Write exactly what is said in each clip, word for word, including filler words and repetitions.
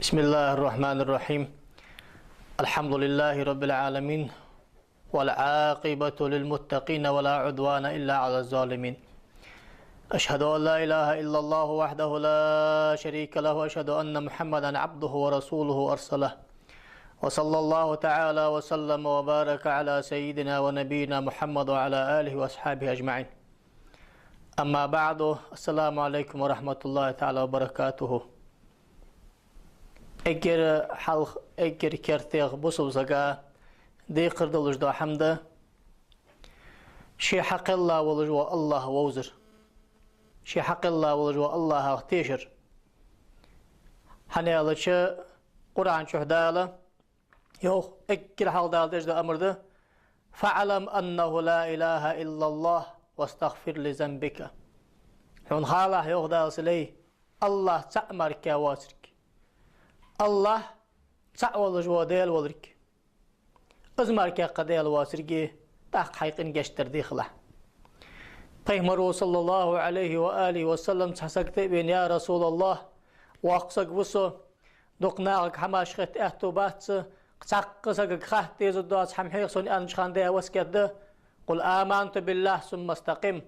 بسم الله الرحمن الرحيم. الحمد لله رب العالمين، والعاقبة للمتقين، ولا عدوان إلا على الظالمين. أشهد أن لا إله إلا الله وحده لا شريك له، وأشهد أن محمدا عبده ورسوله أرسله. وصلى الله تعالى وسلم وبارك على سيدنا ونبينا محمد وعلى آله وأصحابه أجمعين. أما بعد، السلام عليكم ورحمة الله تعالى وبركاته. Эггара хьалха, эггара кертера бусалба сага декхар долаш дола хӀама да ший хьакхелла волаш вола АллахӀ вовзар. Ший хьакхелла волаш вола АллахӀах тешар. ХӀана аьлча, Къуръан чу Дала йоах, эггара хьалха Дала деш дола амар да: «فاعلم أنه لا إله إلا الله واستغفر لذنبك». Хьона халахь, йоах Дала, са лай, АллахӀ цаӀ мара воацилга. АллахӀ цаӀ волаш вола Даьла волга. Из мара кхы Даьла воацилга, тӀаккха хьай къин гешт дар дехалахь. Пайхамаро, صلى الله عليه وآله وسلم, цхьа саг тӀа а вена: «يا رسول الله, воккха саг ва со, дукха нахага хӀамаш хетта аьттув бац са, цхьаккха сагага хатта дезаш доаца хӀама хьеха сона», аьннача хана даь васкет да: «قل آمنت بالله ثم استقم».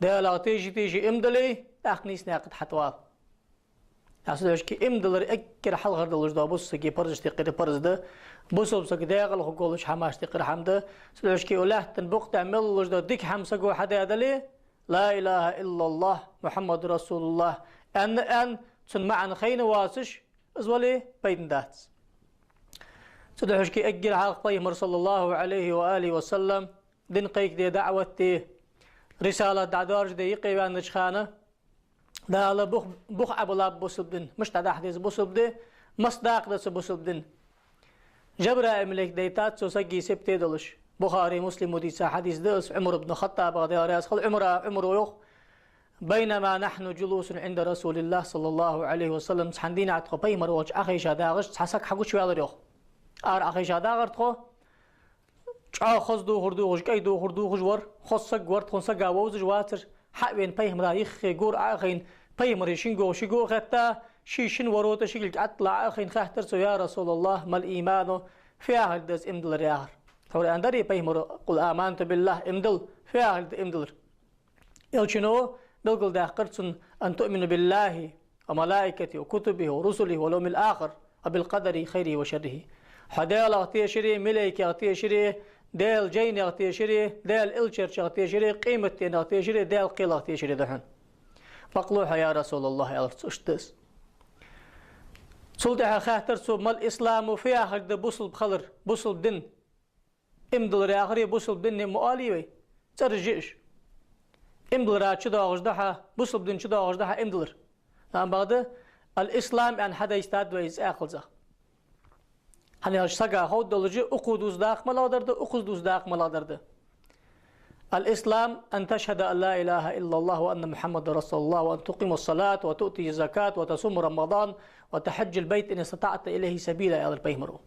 Даьлах теший-теший иман дилий, тӀаккха нийсача наькъа тӀа хьатӀавала. Цудухьа иман дилар эггара хьалхара долаш дола бусалба сага парзашта юкъера парз да, бусалба сага декъала хургволаш хӀамашта юкъера хӀама да. Цудухьа лаьттан букъа тӀа мел долаш дола дика хӀама саго хьадаьдале, «لا إله إلا الله محمد رسول الله» аьнна, аьнна, цун маӀан хайна воацаш, из вале, пайда бац. Цудухьа эггара хьалха Пайхамар, صلى الله عليه وآله وسلم, дин кхайкаде, даӀват де, рисалат дӀадоаржаде юкъе ваьннача хана, Дала бух, бух Ӏобиллаб бусалба дин, мишта дӀадахьа деза бусалба ди, мишта дакъа да цу бусалба дина. Жабраил малайк дайтад цу сага сибате долаш. Бухари, Муслима дийца хьадис да из, Ӏумар ибн ХаттӀабах, Даьла раьза хилва Ӏумара, Ӏумара йоах: «بينما نحن جلوس عند رسول الله صلى الله عليه وسلم», цхьан дийнахьа тхо Пайхамар волча Ӏохайша дагӀаш, цхьа саг хьагучаваьлар, йоах. Ара Ӏохайша дагӀар тхо, чӀоагӀа хоза духар дувгӀаш, кӀай духар дувгӀаш вар, хоза саг вар, тхона сага вовзаш вацар, хьа а вена Пайхамара юхе гур Ӏоахайна, Пайхамара шийгахьа шийгахьа а хетта, ший шин ворота шийга тӀа Ӏоттала Ӏоахайна хаьттар цо: «يا رسول الله، ما الإيمان؟ Фу яхилга да из иман дилар?» яхар. Тхьовра аьннадарий Пайхамаро: «قل آمنت بالله», иман дил, фу яхилга да иман дилар? Элчано белгалдаьккхар цунна: «أن تؤمن بالله وملائكته وكتبه ورسله واليوم الآخر وبالقدر خيره وشره». Хьо Даьлах тешари, малайкех тешари, Даьла жайнех тешари, Даьла элчарчех тешари, къематденах тешари, Даьла кхелах тешари да хьона. «Бакълув хьо, я РасулаллахӀ», аьлар цо, иштта да из. Цул тӀехьагӀа хаьттар цо: «ما الإسلام؟» Фу яхилга да бусалба хилар, бусалба дин? Иман дилар яхаре бусалба дин ма оалий вай, цӀераш я уж. Иман дилара чудоагӀаш да хьа, бусалба дина чудоагӀаш да хьа иман дилар. Амма бакъда, «الإسلام» аьнна хьадайстад вай из цӀи кхалзах. ХӀана аьлча сага ховргдолаш да, укхо дувца дакъа малагӀа дар да, укхаза дувца дакъа малагӀа дар да. «الإسلام أن تشهد أن لا إله إلا الله وأن محمدا رسول الله وأن تقيم الصلاة وتؤتي الزكاة وتصوم رمضان وتحج البيت إن استطعت إليه سبيلا», аьлар Пайхамаро.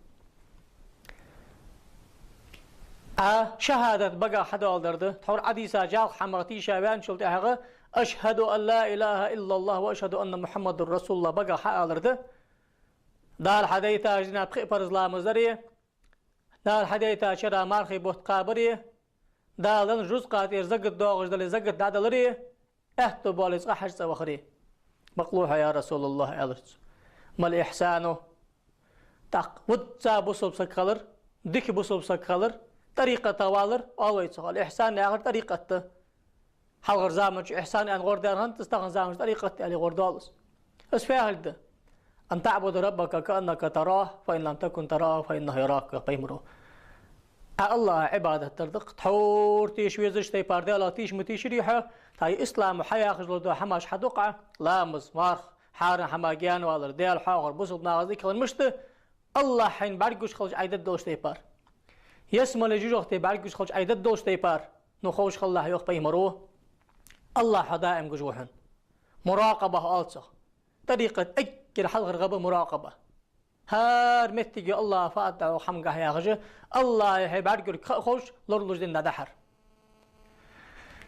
Ӏа шахӀадат багах хьадоаладар да, тхьовра Ӏодийца жалха хӀамах тийша ваьнначул тӀехьагӀа: «أشهد أن لا إله إلا الله وأشهد أن محمدا رسول الله», багах хьаалар да. Дала хьадайтача динах пхи парз ламаз даре, Дала хьадайтача шера мархий бутт кхабаре, Дала денна рузкъа тӀера закат доагӀаш дале, закат дӀадаларе, аьттув боале, цкъа хьажцӀа вахаре. «Бакълув хьо, я РасулаллахӀ», аьлар цо. «ما الإحسان؟» ТӀаккха визза бусалба саг хилар, дика бусалба саг хилар, тӀарикъатах валар, оал вай цох. Ал-ихьсан яхар тӀарикъат да. Хьалхарча заман чу ихьсан аьнна гӀордаьр хиннад из, тахан заман чу тӀарикъат аьнна гӀордоал из. Из фу яхилга да? «أن تعبد ربك كأنك تراه، فإن لم تكن تراه فإنه يراك», йоах Пайхамаро. Ӏа АллахӀа Ӏибадат дар да-кх, тхьовра теша везача тайпара Даьлах тийша ма тийшарий хьо, тхьай ислама хьаяхаш дола хӀамаш хьадоаккх Ӏа: ламаз, марха, хьарам хӀамах гаьнавалар, Даьла хьоахавар, бусалба нахаца дика хилар, мишта? АллахӀ хьайна бӀаргагуш хилча Ӏа дергдолча тайпара. Ялсмале, жожагӀате бӀаргагуш хилча Ӏа дергдолча тайпара. Ну, ховш хилалахь, йоах Пайхамаро, АллахӀ хьо даим гуш ва хьона. Муракъаба оал цох. ТӀарикъата эггара хьалхара гӀа ба муракъаба. ХӀара моттиге АллахӀа фу аргда хьога хӀамагахьа яхаш, АллахӀа хьай бӀаргагург ха а ховш, лоралуш дин дӀадахьар.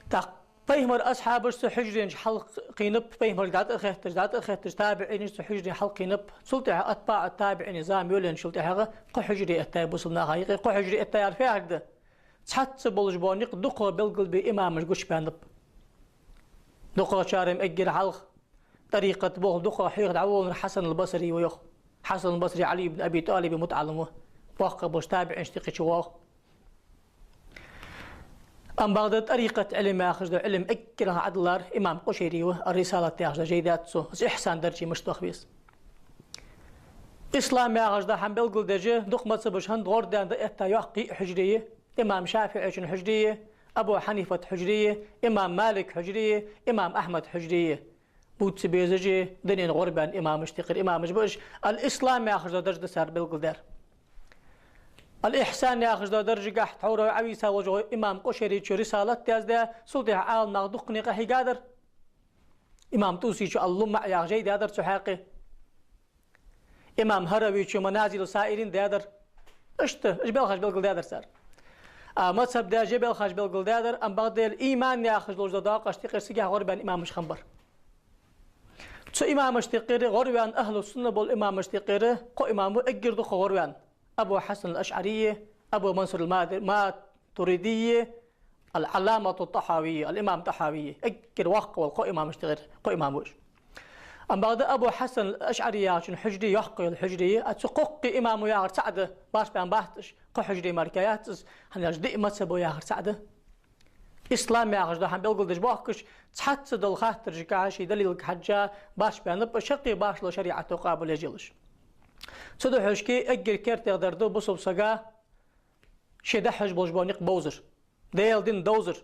ТӀаккха Пайхамара асхьабаш цу хьужарен чу хьалкхийнаб, пайхамарга дӀатӀа а хетташ, дӀатӀа а хетташ, табиӀинаш цу хьужарен хьалкхийнаб, цул тӀехьагӀа атбаӀу табиӀина зама йолаенна, цул тӀехьагӀа кхо хьужаре эттай бусалба наха юкъе, кхо хьужаре эттай яхар фу яхилга да? Цхьацца болаш бола никъ дукхагӀа белгалбе имамаша гучабаьннаб. ДукхагӀчар-м эггара хьалха тӀарикъат болх дукхагӀа хьеха дӀаволавеннар Хьасан аль-Басри ва йоах. Хьасан аль-Басри Ӏали ибн Аби ТӀалиба мутаӀалим ва. Боккхий болча табиӀинашта юкъе чувоагӀа. Амма бакъда тӀарикъат Ӏилма яхаш дола Ӏилма эггара хьадалар имам Къушайри ва, ар-Рисалат яхаш дола жай да цун, из ихьсан дарже мишта доах веза. Ислам яхаш дола хӀама белгалдеш, дукха мазхӀабаш хӀанз гӀордаьнна дӀаэтта йоккха йиъ хьужаре я: имам ШафиӀийчун хьужаре я, Абу Хьанифат хьужаре я, имам Малик хьужаре я, имам Ахьмад хьужаре я. Бувца безаш а, дунен гӀорбаьнна имамашта юкъера имамаш ба уж, аль-Ислам яхаш дола дарж да цар белгалдаьр. Аль-Ихьсан яхаш долча даржагахьа тхьовра Ӏовийса волча имам Къушайрийчо рисалат яздаь, цул тӀехьа Ӏаламнаха дуккха къахьийгадар. Имам ТӀусийчо аль-ЛумӀа яха жай даьдар цу хьакъехьа. Имам ХӀаравийчо Маназилу Саирин даьдар. Иштта, уж белхаш белгалдаьдар цар. А мазхӀаб даьжа белхаш белгалдаьдар, амма бакъда иман яхаш долча доакъошта юкъера цигахьа гӀорбаьнна имамаш хиннабар. Цу имамашта юкъера гӀорваьнна, ахӀлу сунна болча имамашта юкъера кхо имам ва эггара дукха гӀорваьнна: Абу Хьасан аль-АшӀари, Абу Мансур аль-Мат-, Матуридий, аль-Ӏалламату ТӀахьави, аль-имам ТӀахьави. Эггара воккха вола кхо имамашта юкъера кхо имам ва уж. Амма бакъда Абу Хьасан аль-АшӀари яхачун хьужаре йоккха йола хьужаре я, а цу кхоккхе имамо яхар цаӀ да, башха баьнна бац уж, кхо хьужаре мара яц из, хӀана аьлча диъ мазхӀаб я яхар цаӀ да. Ислам яхаш дола хӀама белгалдеш боахкаш, цхьацца дола хаттарашкахьа ший далилга хьежжа башха баьннаб, шаккхе башхало шариӀато къоабалъеш йолаш. Цудухьа шке эггара кертера дар да бусалба сага ше дӀахьош болаш бола никъ бовзар, Даьла дин довзар.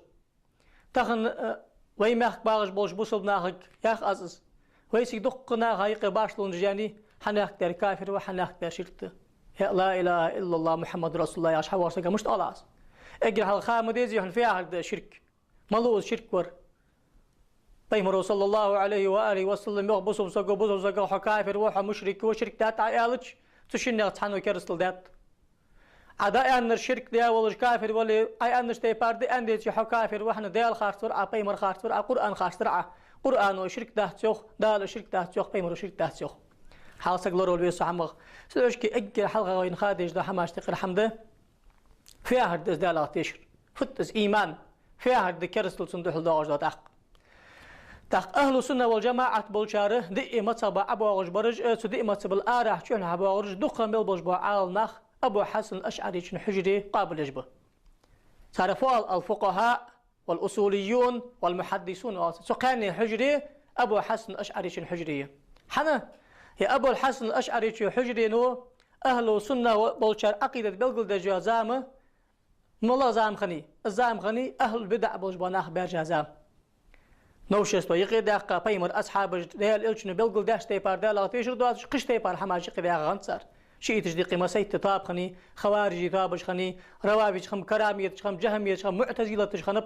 Тахан, э, вай мехка багӀаш болча бусалба нахага йоах аз из. Вайцига дуккха наха юкъе башхалонаш яьннай: хьанехк дер кафир ва, хьанехк дер ширк да. Я لا إله إلا الله محمد رسول الله яхаш хьавоагӀача сага мишта оал аз? Эггара хьалха ма дезий хьона фу яхар да ширк? Малув из ширк вар? Пайхамаро, صلى الله عليه وآله وسلم, йоах бусалба саго бусалба сагах: хьо кафир ва, хьо мушрик ва, ширк даьд Ӏа аьлча, цу шиннех цхьанне керастал даьд. Ӏа дӀааьннар ширк да, волаш кафир вале, Ӏа аьннача тайпара да аьнна деце, хьо кафир ва, хьона Даьла харцвар Ӏа, пайхамар харцвар Ӏа, Къуръан харцдар Ӏа. Къуръано ширк дац йоах, Дала ширк дац йоах, пайхамаро ширк дац йоах. Хьалсаг лоравала веза цу хӀамах. Цудухьа эггара хьалха вайна ха дезаш дола хӀамашта юкъера хӀама да фу яхар да из Далах тешар, фуд из иман, фу яхар да керастал, цунна духьал доагӀаш дола тӀаккха. ТӀаккха ахӀлу сунна валь-жамаӀат болчар, диъ мазхӀабе ӀобоагӀаш бараш а, цу диъ мазхӀабал арахьа чухьнахьа боагӀараш а, дукха мел болаш бола Ӏаламнах Абу Хьасан аль-АшӀарийчун хьужаре къоабалъеш ба. Царех фу оал: الفقهاء والأصوليون والمحدثون оал. Цу кхаьнне хьужаре Абу Хьасан аль-АшӀарийчун хьужаре я. ХӀана? Е Абу Хьасан аль-АшӀарийчун хьужаре а ахӀлу сунна болчар Ӏакъидат белгалдеш йола зама малагӀа зама хиннай? Из зама хиннай ахӀлул-бидаӀ болаш бола нах баьржа зама. Новшество юкъе даьккха, пайхамара асхьабаша, Даьла элчано белгалдаьча тайпара Далах тешар доацаш, кхыча тайпара хӀамаш юкъе даьха хиннад цар. Шииташа диккхе масайтта тоаба хиннай, хаварижий тоабаш хиннай, равафидаш хиннаб, карамиташ хиннаб, жахӀмиташ хиннаб, муӀтазилаташ хиннаб.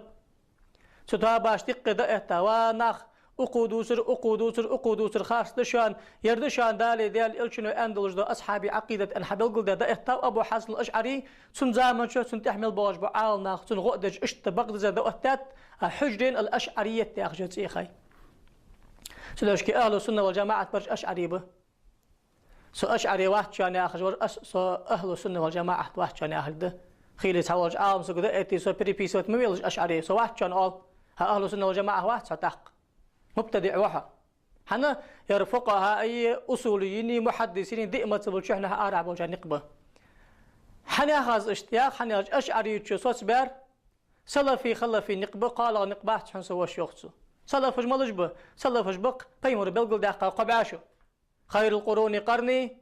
Цу тоабашта юкъе дӀаэтта, ва нах, укхо дувцар, укхо дувцар, укхо дувцар харц да шоана, ер да шоана Дала, Даьла элчано аьнна долаш дола асхьабий Ӏакъидат аьнна хьабелгалдаь дӀаэттав Абу Хьасан аль-АшӀари, цун заман чухь цунна тӀехьа мел боагӀаш бола Ӏаламнах цунна гӀо а деш, иштта бакъдизза дӀаоттадаьд, а хьужарена аль-АшӀарийят яхаш цӀи яхай. Цудухьа ахӀлу сунна валь-жамаӀат бараш ашӀари ба. Со ашӀари вац шоана яхаш вар, аш-, со ахӀлу сунна валь-жамаӀат вац шоана яхилга да. Хийла цхьаволча Ӏалам саго дӀаэтте, со переписывать ма велаш ашӀари, со вац шоана оал. ХӀа, ахӀлу сунна валь-жамаӀат вац хьо тӀаккха. МубтадиӀ ва хьо. ХӀана? Ер фукъахӀаи, усулиййини, мухьаддисини, диъ мазхӀабал чухьнахьа арахьа болчар никъ ба. ХӀана яхаз иштта? Яхар хӀана аьлча, ашӀарийчо соцабаьр салафи-халафи никъ ба, кхоалагӀа никъ бац хьона са, воша, йоах цо. Салафаш малаш ба? Салафаш ба-кх пайхамара белгалдаьккха кхо бӀаь шу. خير القرون قرني،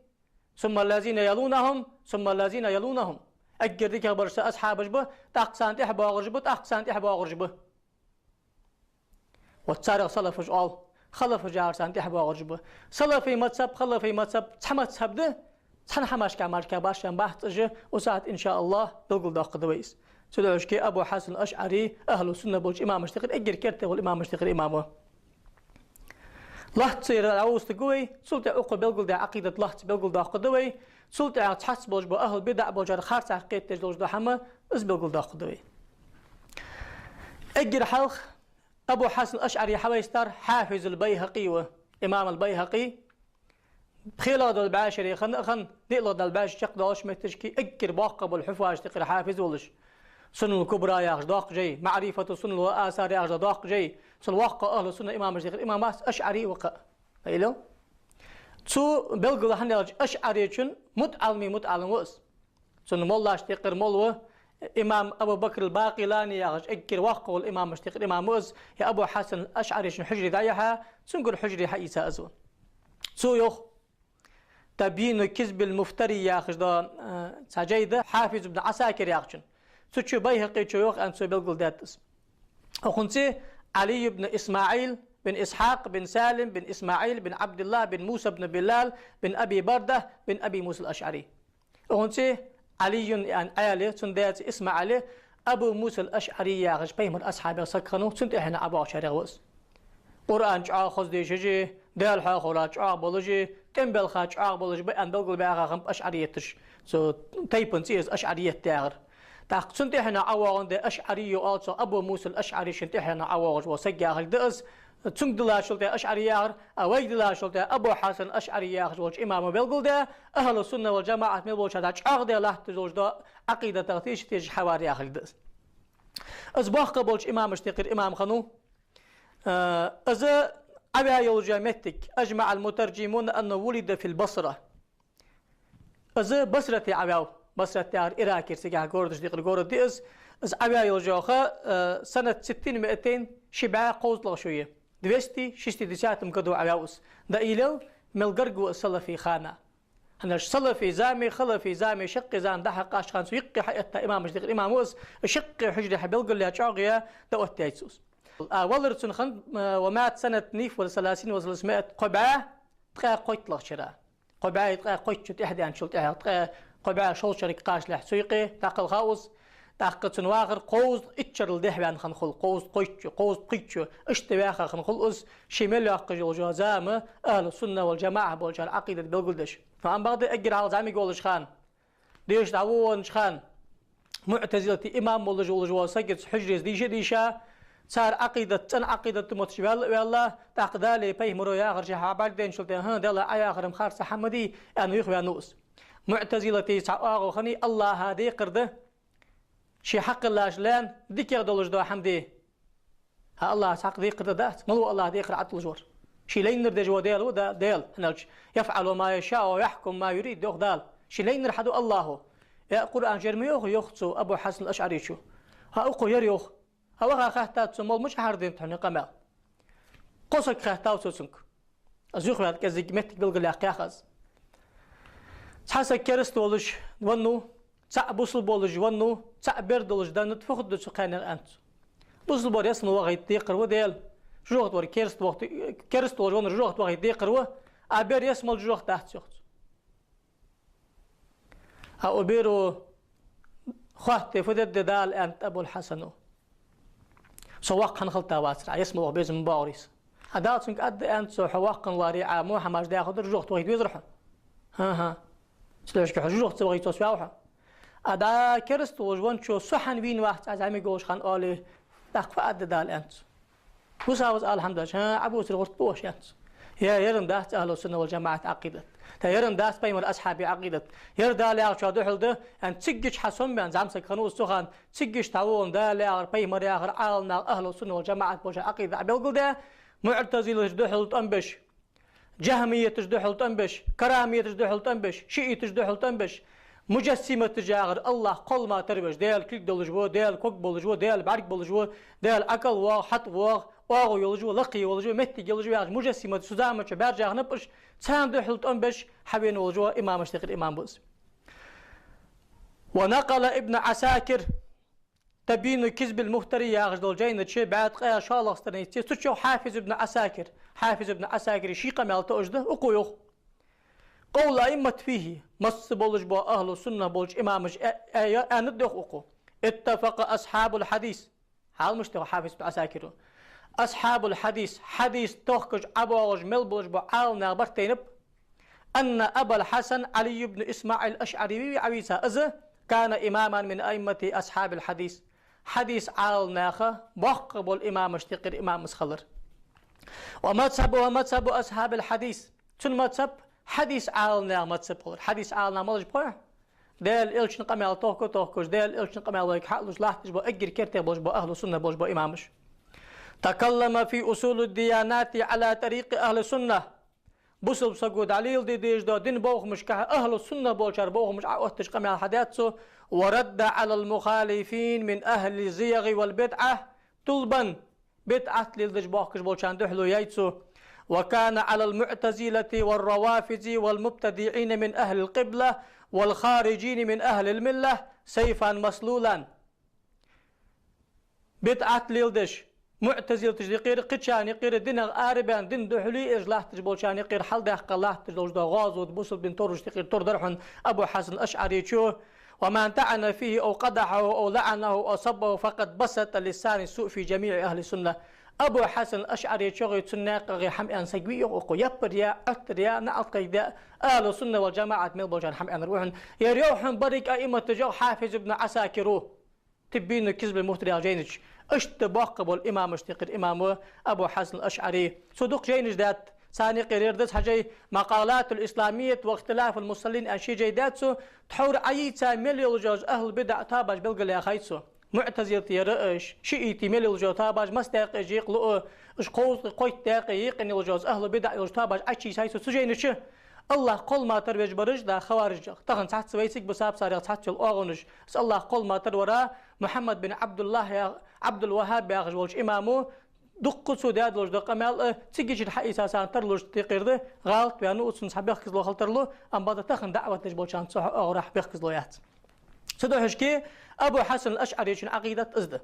ثم الذين يلونهم، ثم الذين يلونهم. Эггара дикагӀа бараш са асхьабаш ба, тӀаккха царна тӀехьа боагӀараш ба, тӀаккха царна тӀехьа боагӀараш ба. Вот царех салафаш оал, халафаш яхар царна тӀехьа боагӀараш ба. Салафий мазхӀаб, халафий мазхӀаб цхьа мазхӀаб да, цхьан хӀамашка мара башха бац уж, укх сахьате, иншааллахӀ, белгалдоаккхаргда вай из. Цудухьа Абу Хьасан ашӀари ахӀлу сунна болча имамашта юкъера эггара керте вола имамашта юкъера имам ва. Лоацца ер дӀавувцаргва вай, цул тӀехьа укхо белгалдаь Ӏакъидат лоацца белгалдоаккхаргда вай, цул тӀехьа цхьацца болаш бола ахӀлу бидаӀ болчар харцахьа кхетадеш долаш дола хӀама, из белгалдоаккхаргда вай. Эггара хьалха Абу Хьасан АшӀари хьавайстар Хьафизул Байхьакъи ва. Имам ал-Байхьакъи пхелагӀа дола бӀаь шера хинна а хинна, диълагӀа дола бӀаь шера чакхдоалача моттигашка эггара боккхагӀа бола хьуфазашта юкъера хьафиз волаш. Сунанул Кубра яхаш доккха жай, МаӀрифату Сунан ва Асар яхаш доккха жай, цул воккхагӀа ахӀлу сунна имамашта юкъера имам вац АшӀари ва-кх. Ма илал? Цо белгал хьаналча АшӀаречун мутаӀаллимий мутаӀаллим ва из. Цун моллашта юкъера молла ва, имам Абу Бакр ал-Бакъилани яхаш, эггара воккхагӀа вола имамашта юкъера имам ва из, е Абу Хьасан АшӀаречун хьужаре дӀаяхьа, цунгара хьужаре хьаийца из ва. Цо йоах, «Табйину кизбил муфтари» яхаш да, э, цхьа жай да, Хьафиз ибн Ӏасакир яхачун. Цу чу Байхьакъечо йоах аьнна цо белгалдаьд из. Укхун цӀи Ӏали ибн ИсмаӀил бин Исхьакъ бин Салим бин ИсмаӀил бин ӀабдиллахӀ бин Муса бин Билал бин Аби Барда бин Аби Муса ал-АшӀари. Укхун цӀи Ӏалийюн аьнна Ӏаьле, цун даь цӀи ИсмаӀале, Абу Муса ал-АшӀари яхаш пайхамара асхьабех саг хиннав, цунна тӀехьенна Ӏа боагӀачарех ва из. Къуръан чӀоагӀа хоза дешаш а, Даьла хьоахавара чӀоагӀа болаш а, тӀем балха чӀоагӀа болаш а ба аьнна белгалбаьха хиннаб ашӀарияташ. Цу тайпан цӀи из ашӀарият яхар. ТӀаккха цунна тӀехьенна Ӏа воагӀандаь ашӀари ю оал цох, Абу Муса ал-АшӀари шийна тӀехьенна Ӏа воагӀаш вола саг яхилга да из. Цунга диллачул тӀехьа ашӀари яхар, а вайга диллачул тӀехьа Абу Хьасан ал-АшӀари яхаш волча имамо белгалдаь, ахӀлу сунна вал жамаӀат мел болча дӀа чӀоагӀа де латташ долаш да Ӏакъидатах теша-тешаш хьавар яхилга да из. Из боккхагӀа болча имамашта юкъера имам хиннав. Э, из Ӏаваь йолча моттиг, أجمع المترجمون أنه ولد في البصرة. Из Басрате Ӏаваьв. Басрат яхар Иракера цигахьа городашта юкъера город я из. Из Ӏаваь йолча йоах, э, سنة ستين ومائتين, ши бӀаь кховзткъалагӀа шу я. Двести шестидесятом году Ӏаваьв из. Дайла мел гарга ва из салафий хана. ХӀана аьлча салафий зама, халафий зама, шаккхе зама дӀахьакхача хана цу юкъе хьаэтта имамашта юкъера имам ва из, шаккхе хьужаре хьабелгалъяь чӀоагӀа дӀаоттаяьй цо из. А валар цун хиннад, э, ومات سنة اثنين وثلاثين وثلاثمائة, кхо бӀаь ткъаь кхойтталагӀча шера. Кхо бӀаь ткъаь кхойтта шу тӀехдаьнначул тӀехьагӀа, ткъаь, кхо бӀаь шолча шерага кхачалехь цу юкъе дӀакхелхав из. ТӀаккха цун вахар кховзткъа итт шерал дехьаваьнна хинна хул, кховзткъа кхойтта шу, кховзткъа пхийтта шу, иштта ваьха хинна хул из, ше мел йоаккхаш йолча зама ахӀлу сунна вал жамаӀа болчар Ӏакъидат белгалдеш. Но амма бакъда эггара хьалха зӀамига волча хана, деша дӀавоагӀача хана, муӀтазилатий имам волаш волаш вола саг цу хьужаре дийша-дийша, цар Ӏакъидат, цӀена Ӏакъидат мотташ ваьлла а ваьлла, тӀаккха Дала, пайхамара яхар ше хьабӀаргадайначул тӀехьа, хӀа, Дала, Ӏа яхар-м харцахьа ма дий, аьнна, юхаваьннав из. МуӀтазилатий цхьа оагӀув хиннай, АллахӀа декхар да ше хьакхеллача лаьна дикагӀа долаш дола хӀама де. ХӀа, АллахӀа цхьаккха декхар да дац, малав АллахӀа декхар Ӏа туллаш вар? Ше лайнар деш вола Даьла ва да-, Даьла, хӀана аьлча, يفعل ما يشاء ويحكم ما يريد, йоах Дала. Ше лайнар хьаду АллахӀа. Э, Къуръан чура ма йоах, йоах цу Абу Хьасан ал-АшӀаречо. ХӀа, укхо яр йоах. ХӀа, ваха хаьттад цо, молла мича хьараденад хьона, ер къамаьл? Кхо саг хаьттав цо цунга. Из юхаваьнна кӀезига моттиг белгалъяккха яхаш. Цхьа саг кераста волаш веннав, цаӀ бусалба волаш веннав, цаӀ бер долаш деннад, фу хургда цу кхаьннех, аьннад цо. Бусалба вар ялсмала вахийта декхар ва Даьла, жожагӀате вар кераста вахийта, кераста волаш веннавар жожагӀате вахийта декхар ва, а бер ялсмала жожагӀате дац, йоах цо. А укх беро хоатт, фу дергда Дала, аьннад Абул-Хьасано. Со воккха хӀана хилийта вацар, Ӏа ялсмала ваха безам ма боагӀарий са. А Дала цунга аргда, аьннад цо, хьо воккха хилара Ӏа мухьамаш даьхадара, жожагӀате вахийта везар хьо? ХӀа-хӀа. Цудухьа хьо жожагӀате ца вахийта соцаваьв хьо? А дӀа кераста волаш венначо со хьона вийна вац, Ӏа зӀамига волча хана оале, тӀаккха фу аргда Дала, аьннад цо. Вусаваз ала хӀама дац, хӀа, Ӏа бувцар гӀерта ба оаш, аьннад цо. Е, ер-м дац ахӀлу сунна вал жамаӀата Ӏакъидат. ТӀаккха ер-м дац пайхамара асхьабий Ӏакъидат. Ер Дала яхачоа духьал да, аьнна, цигача хьасомабаьнна зӀамсаг хиннав из цу хана, цигача дӀавоагӀанна Дала яхар, пайхамара яхар, Ӏаламнаха ахӀлу сунна вал жамаӀат болчар Ӏакъида белгалдаь, муӀтазилаташ духьал тӀом беш, жахӀмияташ духьал тӀом беш, карамияташ духьал тӀом беш, шиӀиташ духьал тӀом беш, муджассиматаш яхар, АллахӀ кхоллама тара веш, Даьла кулг долаш ва, Даьла ког болаш ва, Даьла бӀарг болаш ва, Даьла Ӏокал воагӀа, хьатӀавоагӀа, оагӀув йолаш ва, лакхе йолаш ва, моттиг йолаш ва яхаш, муджассиматаш цу заманчухь баьржа хиннаб уж, царна духьал тӀом беш хьавена волаш вола имамашта юкъера имам ва из. ونقل ابن عساكر تبيين كذب المفتري яхаш долча жайна чу бӀаь ткъаь шоллагӀча странице, цу чу Хьафиз ибн Ӏасакир, Хьафиз ибн Ӏасакира ший къамаьл тоъаш да, укхо йоах: قول الأئمة فيه, масса болаш бола ахӀлу сунна болча имамаша а-, а-, аьннад йоах укхо: اتفق أصحاب الحديث, хьал мишта да Хьафиз ибн Ӏасакира. Асхьабул хьадис, хьадис тохкаш ӀобоагӀаш мел болаш бола Ӏаламнах барт тайнаб, أن أبا الحسن علي بن إسماعيل الأشعري, вий Ӏавийца, из كان إماما من أئمة أصحاب الحديث. хьадиса Ӏаламнаха боккха бола имамашта юкъера имам из хилар. ومذهبه مذهب أصحاب الحديث. Цун мазхаб хьадиса Ӏаламнаьха мазхаб хилар. Хьадиса Ӏаламнах малаш ба хой? Даьла Элчан къамаьл тохка-тохкаш, Даьла Элчан къамаьл вайга хьа а луш, латташ бола, эггара керте болаш бола ахӀлу сунна болаш бола имамаш. تكلم في أصول الديانات على طريق أهل السنة. Бусалба саго дӀалеладе дезаш дола дина бохамашка ахӀлу сунна болчар бохамаш Ӏоотташ къамаьл хьадаьд цо. ورد على المخالفين من أهل الزيغ والبدعة طلبا. БидӀат леладеш бохкаш болчарна духьале яьй цо. وكان على المعتزلة والروافض والمبتدعين من أهل القبلة والخارجين من أهل الملة سيفا مسلولا. БидӀат леладеш, муӀтазилаташта юкъера, кхычарна юкъера, динах арабаьнна, дина духьале еш латташ болчарна юкъера хьалдаьккха латташ долаш дола гӀазот бусалба дина торашта юкъера тора дар хьона Абу Хьасан АшӀаречо. ومن طعن فيه أو قدحه أو لعنه أو سبه فقد بسط لسان السوء في جميع أهل السنة. Абу Хьасан АшӀаречох а цун наькъах а хӀама аьнна саг вий йоах укхо, яппар а яь, Ӏоттар а яь, наӀалт кхайкадаь, ахӀлу сунна вал жамаӀат мел болчарна хӀама аьннар ва хьона. Ер йоах хьона берригаш аимматаша, йоах Хьафиз ибн Ӏасакира «Тибйину кизбил муфтар» яхача жайна чу. Иштта боккха бола имамашта юкъера имам ва Абу Хьасан АшӀари. Цо дукха жайнаш даьд, царна юкъера ер да цхьа жай, «مقالات الإسلامية واختلاف المصلين» аьнна ши жай даьд цо. Тхьовра Ӏайийца мел йолаш йола ахӀлу бидӀа тоабаш белгалъяьхай цо. МуӀтазилатий, шиӀитий мел йолаш йола тоабаш, масса даькъе жийкъа лу а, уж кховзткъеи кхойтта даькъе екъина йолаш йола ахӀлу бидӀа йолаш тоабаш Ӏочуийцай цо цу жайна чу. АллахӀ кхоллама тара веш бараш да хаварижех. Тахан цхьацца вайцига ба саб царех цхьацца йола оагӀонаш. Из АллахӀ кхоллама тара вар Мухьаммад бин Ӏабдуллахь я-, Ӏабдул-ВахӀхӀаб яхаш волча имамо, дуккха цо даьдолаш дола къамаьл а, цигачара хьаийца царна тарлушта юкъера да, гӀалат ваьнна ва, цунна цхьа бехказло хила тарлу, амма бакъда тахан даӀват деш болчарна цу хьа оагӀорахьа бехказло яц. Цудухьа Абу Хьасан АшӀаречун Ӏакъидат из да.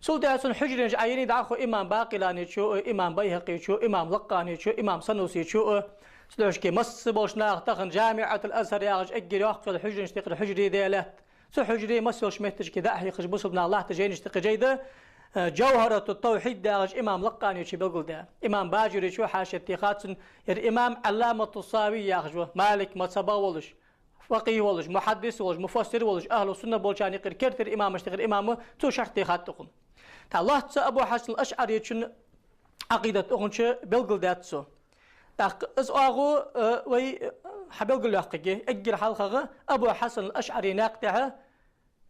Цул тӀехьа цун хьужаренаш Ӏайийний дӀахо имам Бакъиланечо а, имам БайхӀакъечо а, имам Лаккъанечо а, имам Санусечо а. Цудухьа масса болча наха тахан Жамиӏатул-Азхар яхаш эггара йоккха йола хьужаренашта юкъера хьужаре да аьлча, цу хьужаре масса йолча моттигашка дӀахьехаш бусалба наха латташ жайнашта юкъера жай да, э, Жавхьаратут-Тавхьид яхаш имам Лаккъанечо белгалдаь. Имам Бажуречо хьашият техад цунна, ер имам Ӏалламату Сави яхаш ва, Малик мазхӀабах волаш, факъихӀ волаш, мухьаддис волаш, муфассир волаш, ахӀлу сунна болчарна юкъера кертера имамашта юкъера имам ва, цо шархь техад укхун. ТӀаккха лоацца Абу Хьасан АшӀаречун Ӏакъидат укхун чу белгалдаьд цо. ТӀаккха из оагӀув, э, вай, э, хьабелгалйоаккхаргья, эггара хьалхагӀа Абу Хьасан АшӀари наькъа тӀа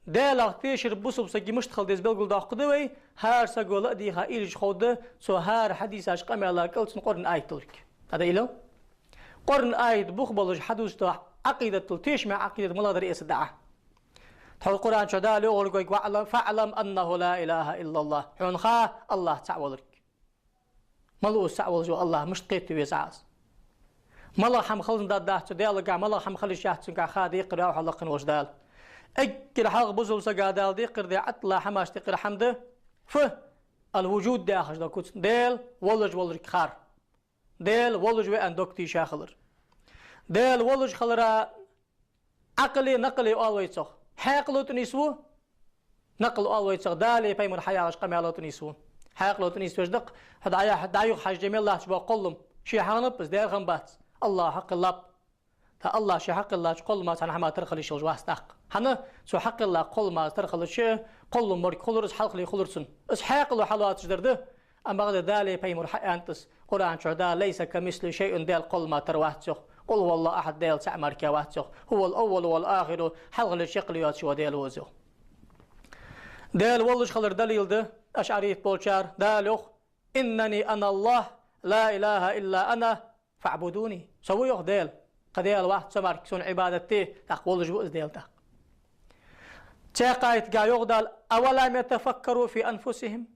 Даьлах тешар бусалба сага мишта хила деза белгалдоаккхаргда вай, хӀара саго ладийгӀа уйла йича ховргда, цо хӀара хьадисаш къамаьла кӀалцун Къуръан аят долга. ТӀаккха илал? Къуръан аят бух болаш хьадувцаш дола Ӏакъидатал тешаме Ӏакъидат малагӀа дар эца дӀа. Тхьовра Къуръан чу Дала йоах вайга: «واعلم، فاعلم أنه لا إله إلا الله». Хьона ха АллахӀ цаӀ волга. Малув из цаӀ волаш вола АллахӀ, мишта кхета веза Ӏа из? МалагӀа хӀама хиланза дац цу Даьлагахь, малагӀа хӀама хила йиш яц цунгахь ха декхар ваьв хьо лакхе волаш Дала. Эггара хьалха бусалба сага Дала декхар даь аттала хӀамашта юкъера хӀама да фу? Ал-вужуд яхаш дола куц. Даьла волаш волга хар. Даьла волаш ва аьнна дог тийша хилар. Даьла волаш хилара Ӏакъле, накъле оал вай цох. Хьаькъало тӀа нийсву? Накъл оал вай цох, Дала, пайхамара хьаяхача къамаьло тӀа нийсву. Хьаькъало тӀа нийсвеш да-кх, хьо дӀа-, дӀа-юха хьажа мел латташ бола кхоллам. Ше хьахиннаб из, Даьла хиннабац. АллахӀ хьакхеллаб. ТӀаккха АллахӀ ше хьакхеллача кхоллама цхьан хӀаман тара хила йиш йолаш вац тӀаккха. ХӀана? Цо хьакхелла кхоллама тара хилча, кхоллам морг хулар из, хьалхале хулар цунна. Из хьаькъало хьалоацаш дар да. Амма бакъда Дала, пайхамара хьааьннад из. Къуръан чу Дала: «ليس كمثله شيء», Даьла кхоллама тара вац йоах. «قل هو الله أحد», Даьла цаӀ мара вац йоах. «هو الأول والآخر», хьалхале чакхвале йоацаш ва Даьла ва из йоах. Даьла волаш хилара далил да ашӀарит болчар, Дала йоах: «إنني أنا الله لا إله إلا أنا فاعبدوني». Со ва йоах Даьла, кхы Даьла вац со мара, сона Ӏибадат де, тӀаккха волаш ва из Даьла тӀаккха. Цхьаькха аятагахь йоах Дала: «أولم يتفكروا في أنفسهم».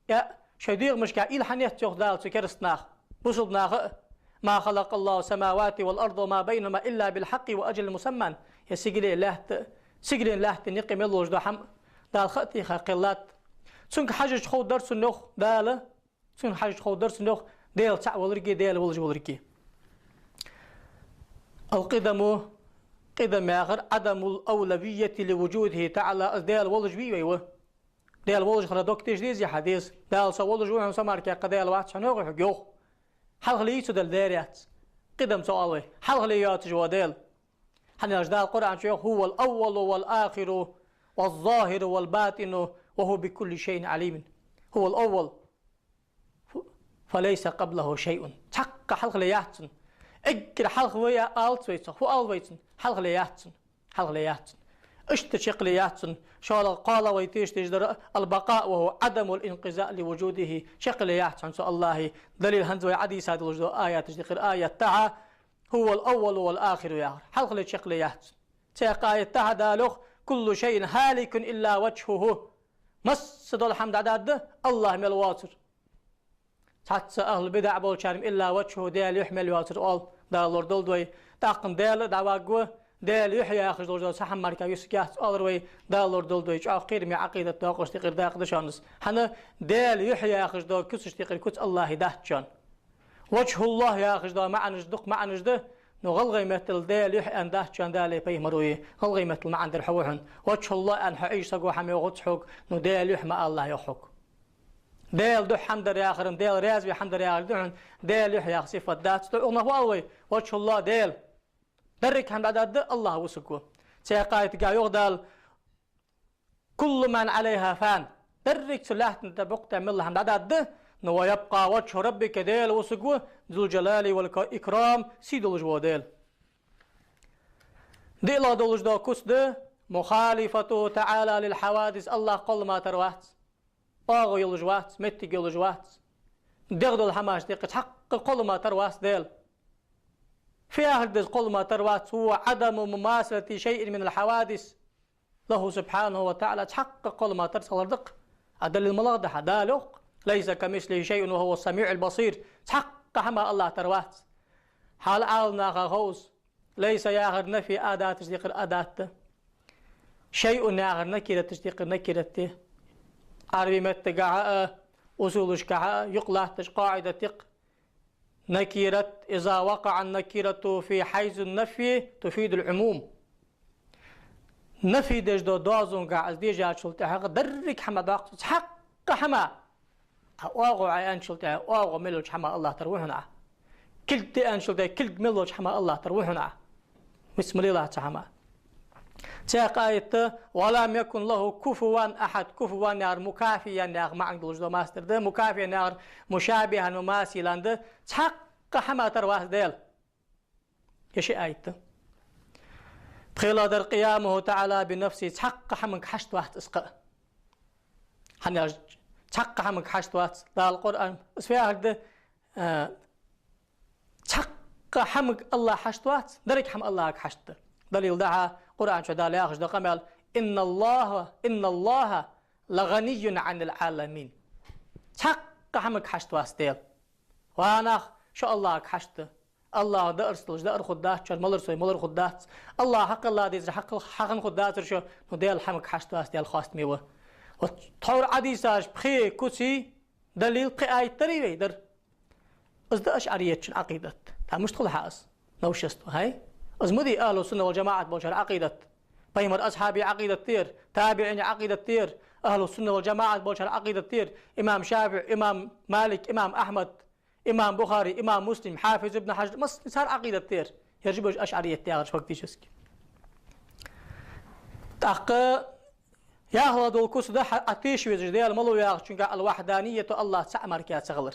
Я, шоай дегӀамашка уйла хьаннец йоах Дала цу кераста наха, бусалба наха а: «ما خلق الله السماوات والأرض وما بينهما إلا بالحق وأجل مسمى». Я сигале лаьтта, сигаленна лаьттан юкъе мел луш дола хӀама Дала ха а теха кхеллад. Цунга хьажача ховргдар цунна йоах Дала, цунга хьажача ховргдар цунна йоах Даьла цаӀ волга, Даьла волаш волга. القدم, къидам яхар عدم الأولوية لوجوده تعالى, из Даьла волаш вий вай ва. Даьла волаш хилара дог теша дезий хьа? Деза. Дала со волаш ва хьона, со мара кхы Даьла вац хьона йоах хьога, йоах. Хьалхале йий цу Даьла? Дера яц. Къидам ца оал вай. Хьалхале йоацаш ва Даьла. ХӀана аьлча Дала Къуръан чу йоах: «هو الأول والآخر والظاهر والباطن وهو بكل شيء عليم. هو الأول فليس قبله شيء. Цхьаккха хьалха ле яц цун. Эггара хьалха ва аьнна алац вай цох. Фу ала вай цунна? Хьалха ле яц цун. Хьалха ле яц цун. Иштта чакх ле яц цун. ШоллагӀа, кхоалагӀа вай теша дезаш дар: البقاء وهو عدم الانقضاء لوجوده. Чакх ле яц хьона цу АллахӀа. Далил хӀанз вай Ӏодийша долаш дола аяташ дикхира, аят тӀа: هو الأول والآخر яхар. Хьалха ле, чакх ле яц цун. Цхьаькха аят тӀа Дала йоах: كل شيء هالك إلا وجهه. Масса дола хӀама дӀадаргда, АллахӀ мел воацар. Цхьацца ахӀлу бидаӀ болчар: إلا وجهه, Даьла юхь мел йоацар оал. Дала лорадолда вай. ТӀаккха Даьла дӀаваргва, Даьла юхь яхаш долаш дола цхьа хӀама мара юсаргьяц оалар вай. Дала лорадолда вай. ЧӀоагӀа кхераме Ӏакъидат доакъош дикхира дакъа да шоана из. ХӀана? Даьла юхь яхаш дола куцаш дикхира куц АллахӀа дац шоана. وجه الله яхаш дола маӀанаш дукха маӀанаш да, но гӀалгӀай меттала Даьла юхь аьнна дац шоана Даьлеи пайхамареи. ГӀалгӀай меттала маӀан дар хьо ва хьона. وجه الله аьнна хьо Ӏийша саго хӀама йоагӀац хьога, но Даьла юхь ма алалахь йоах хьога. Даьла духьа хӀама дар яхар, Даьла раьза ве хӀама дар яхар да хьона, Даьла юхь яха сифат дац. ТӀаккха укханах фу оал вай? وجه الله, Даьла. Деррига хӀама дӀадаргда, АллахӀ вусаргва. Цхьаькха аят тӀа йоах Дала: كل من عليها فان. Деррига цу лаьтта тӀа букъ тӀа мел хӀама дӀадаргда, но ويبقى وجه ربك, Даьла вусаргва, ذو الجلال والإكرام, сий долаш вола Даьла. ДиълагӀа долаш дола куц да: مخالفته تعالى للحوادث, АллахӀ кхоллама тара вац. ОагӀув йолаш вац, моттиг йолаш вац. ДегӀ дола хӀамаш дикхира цхьаккха кхоллама тара вац Даьла. Фу яхар да из, кхоллама тара вац? هو عدم مماثلة شيء من الحوادث له سبحانه وتعالى. Цхьаккха кхоллама тара ца хилар да-кх. А далил малагӀа да хьа? Дала йоах: ليس كمثله شيء وهو السميع البصير. Цхьаккха хӀама АллахӀа тара вац. Хьал Ӏаламнаха хов из. ليس яхар нафи адаташ дикхира адат да. شيء яхар накираташ дикхира накират да. Ӏарбий меттагахьа а, усулашкахьа а юкъе латташ къаӀидат я-кх: النكرة إذا وقع النكرة في حيز النفي تفيد العموم. Нафи деш дола доазонгахьа из дежачул тӀехьагӀа деррига хӀама доккху, цхьаккха хӀама. Ӏа оагӀув Ӏа аьнначул тӀехьагӀа оагӀув мел йолча хӀама АллахӀа тара ва хьона Ӏа. Кулг да аьнначул тӀехьагӀа кулг мел йолча хӀама АллахӀа тара ва хьона Ӏа. Мисал ма леладац цхьа хӀама. Цхьаькха аят тӀа: ولم يكن له كفوا أحد. Куфуван яхар мукафиан яха маӀан долаш дола масдар да. Мукафиан яхар мушабихьан, мумасилан да. Цхьаккха хӀама тара вац Даьла. Ер ши аят да. ПхелагӀдар: قيامه تعالى بنفسه, цхьаккха хӀаманга хьашт вац из кхы а. ХӀана аьлча, цхьаккха хӀаманга хьашт вац. Дала Къуръан, из фу яхар да, а, цхьаккха хӀаманга АллахӀ хьашт вац, деррига хӀама АллахӀага хьашт да. Далил да хьа, Къуръан чу Дала яхаш да къамаьл: إن الله، إن الله لغني عن العالمين. Цхьаккха хӀаманга хьашт вац Даьла. Ва нах, шо АллахӀага хьашт да. АллахӀ даарца долаш даар хургдац, шоана малар сой малар хургдац. АллахӀ хьакхелла дезар хьакхел-, хьахинна хургдацар шо, но Даьла хӀаманга хьашт вац, Даьла хоастаме ва. Вот тхьовра Ӏодийшача пхе куций далил пхи аят дарий вай? Дар. Из да ашӀариятчун Ӏакъидат. ТӀаккха мишта хул хьа из? Новшество, хӀай? Из ма дий ахӀлу сунна вал жамаӀат болчар Ӏакъидат. Пайхамара асхьабий Ӏакъидат да ер, табиӀиний Ӏакъидат да ер, ахӀлу сунна вал жамаӀат болчар Ӏакъидат да ер, имам ШафиӀ, имам Малик, имам Ахьмад, имам Бухари, имам Муслим, хьафиз ибн Хьажар, массане цар Ӏакъидат да ер. Ераш ба уж ашӀарият яхараш фактически. ТӀаккха яхалга дола куц да хьа-, Ӏа теша везаш Даьла малав яхачунга: الوحدانية, АллахӀ цаӀ мара ца хилар.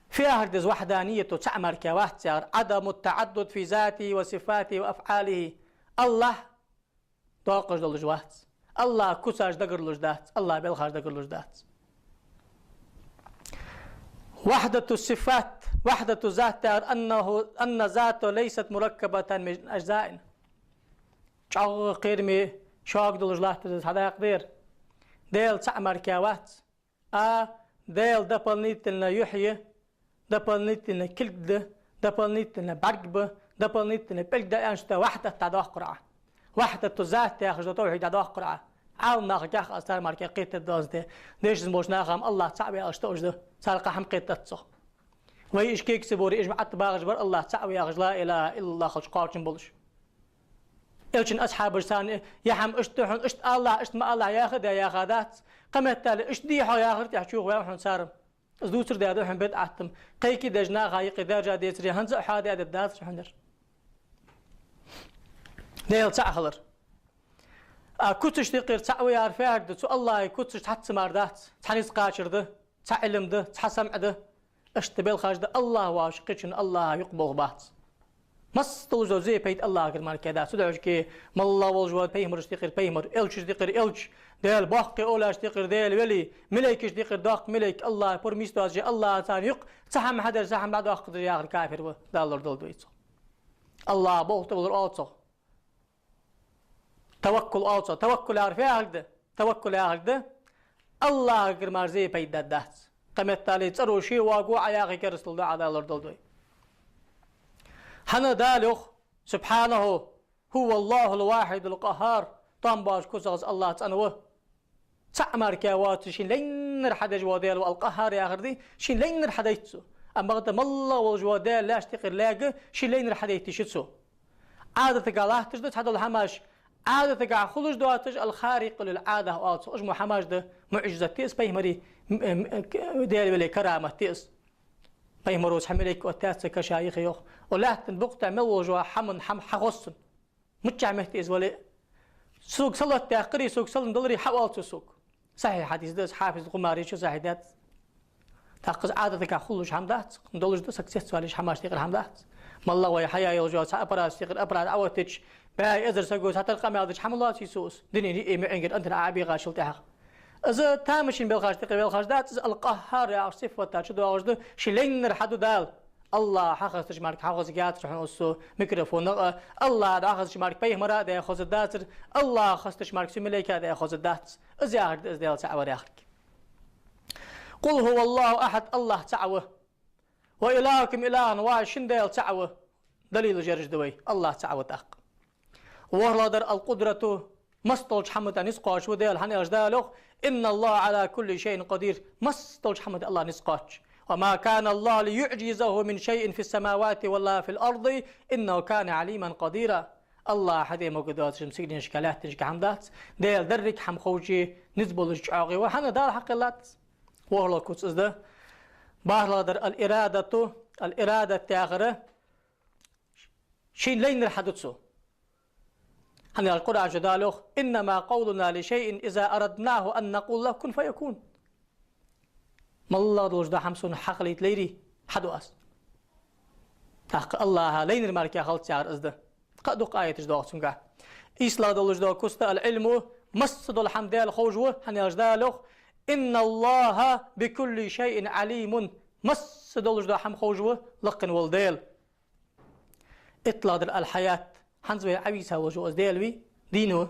Фу яхар да из, вахьданиято цаӀ мара вац яхар? عدم التعدد في ذاته وصفاته وأفعاله. АллахӀ доаккхаш долаш вац. АллахӀа куцаш дагарлуш дац, АллахӀа белхаш дагарлуш дац. وحدة الصفات, وحدة الذات яхар أنه، أن ذاته ليست مركبة من أجزاء. ЧӀоагӀа кхераме шога долаш латтар да из хьадакъа дар. Даьла цаӀ мара вац. А, Даьла дополнительно юхь я, дополнительно кулг да, дополнительно бӀарг ба, дополнительно пӀелг да аьнна, шта вахьдат дӀадоаккхар Ӏа. Вахьдату зат яхаш дола тавхьид дӀадоаккхар Ӏа. Ӏаламнаха кхехкаш цар мара кхетаде дезаш да. Дешаза болча наха-м АллахӀ цаӀ ва яхаш тоъаш да. Цар кхы хӀама кхетац цох. Вай уж кегий ца бора, уж ма Ӏатта багӀаш бар АллахӀ цаӀ ва яхаш, ла илахӀа иллаллахӀ хилча кхоачам болаш. Элчан асхьабаша царна: «Ер хӀама иштта да хьона, иштта алалахь, иштта ма алалахь» яха а даь, яха дац. Кхыметтел иштта дий хьона яхар тӀехьа чу ваьв хьона цар. Из дувцар даь да хьона бидӀат-м. Кхайкадеш наха юкъе даржа децаре, хӀанз а хьоадаь дергдацар хьона ер. Даьла цаӀ хилар. А куцашта юкъера цаӀ ва яхар фу яхилга да? Цу АллахӀа куцашта цхьацца мара дац. Цхьа низ кхачар да, цхьа Ӏилма да, цхьа самӀ да. Иштта белхаш да АллахӀ воацаш, кхычун АллахӀа юкъе болх бац. Масса долаш дола зе-пайда АллахӀагара мара кхы дац. Цудухьа моллагӀа волаш вола пайхамарашта юкъера пайхамар, элчашта юкъера элча, Даьла боккхий овлияашта юкъера Даьла вели, малейкашта юкъера доккха малейк, АллахӀа пурамаш доацаш, АллахӀа царна юкъе цхьа хӀама хьадар, цхьа хӀама дӀадоаккхадар яхар кафир ва, Дала лорадолда вай цох. АллахӀа болх тӀавалар оал цох. Таваккул оал цох. Таваккул яхар фу яхилга да? Таваккул яхилга да: АллахӀагара мара зе-пайда даргдац. Кхы меттел цӀеро ше воагӀа Ӏа яхе керастал да, Дала лорадолда вай. ХӀана Дала йоах: سبحانه هو الله الواحد القهار. Товш боаца куцах из АллахӀ цӀена ва. ЦаӀ мара кхы вац, шийна лайнар хьадеш вола Даьла ва, ал-Къаххар яхар да, шийна лайнар хьадайт цо. Амма бакъда моллагӀа волаш вола Даьла лаьшта юкъера лаьрхӀа, шийна лайнар хьадайта йиш я цо. Ӏадатагахьа латташ да цхьадола хӀамаш, Ӏадатагахьа хулаш доацаш, ал-Харикъу лил-Ӏада оал цох. Уж мо хӀамаш да, муӀжизат да из пайхамара, м-, м-, Даьла велий карамат да из. Пайхамаро цхьа малейк оттадаьд цу каша юхе, йоах. Укх лаьттан букъ тӀа мел волаш вола хӀама, хӀама хьахоз цунна. Миччахьа метте из вале а. Сога салот даьккхаре, сога салам даларе, хьаоал цо сога. Сахьихь хьадис да из, Хьафиз ГӀумарийчо сахьихь даьд. ТӀаккха из Ӏадатагахьа хулаш хӀама дац, долаш да, саг цецвала йиш хӀамашта юкъера хӀама дац. МоллагӀа вай хьаяь йолаш йола цхьа аппараташта юкъера аппарат Ӏооттадича, бӀаь эзар саго цхьатарра къамаьл дича, хӀама лоаций цо из? Дунен йиъе муӀингара антенна ӀобийгӀачул тӀехьагӀа. Из тамашийна белхашта юкъера белхаш дац, из ал-Къаххар яхача сифата чу доагӀаш да, ший лайнар хьаду Дала. АллахӀ хьахозача мара хьахозаргьяцар хьона цу микрофонах а, АллахӀ дӀахозача мара пайхамара а даь хозаргдацар, АллахӀ хозача мара цу малейка а даь хозаргдац. Из яхар да из Даьла цаӀ вар яхар. قل هو الله أحد, АллахӀ цаӀ ва. وإلهكم إله واحد, шун Даьла цаӀ ва. Далилаш ераш да вай, АллахӀ цаӀ ва тӀаккха. ВорхӀлагӀдар ал-къудрату, масса долча хӀаман тӀа низ кхоачаш ва Даьла, хӀана аьлча Дала йоах: إن الله على كل شيء قدير, масса долча хӀаман тӀа АллахӀ низ кхоач. وما كان الله ليعجزه من شيء في السماوات ولا في الأرض إنه كان عليما قديرا. АллахӀа хьаде могаргдоацаш сигаленашка, лаьтташка хӀама дац, Даьла деррига хӀама ховш а, низ болаш а чӀоагӀа ва, хӀана Дала хьакхеллад из. ВорхӀлагӀа куц из да. БархӀлагӀдар ал-ирадату, ал-ирадат яхар, шийна лайнар хьаду цо. ХӀана аьлча Къуръан чу Дала йоах: إنما قولنا لشيء إذا أردناه أن نقول له كن فيكون. МоллагӀа долаш дола хӀама сона хьахилийта лайре, хьаду аз. ТӀаккха АллахӀа лайнар мара кхы хилац яхар из да. Кхы а дукха аяташ доагӀа цунгахьа. ИйслагӀа долаш дола куц да ал-Ӏилму, масса дола хӀама Даьла ховш ва, хӀана аьлча Дала йоах: إن الله بكل شيء عليم, масса долаш дола хӀама ховш ва лакхе вола Даьла. ИтталагӀдар ал-хьаят, хӀанз вай Ӏовийрза волаш вола из Даьла вий, дийна ва.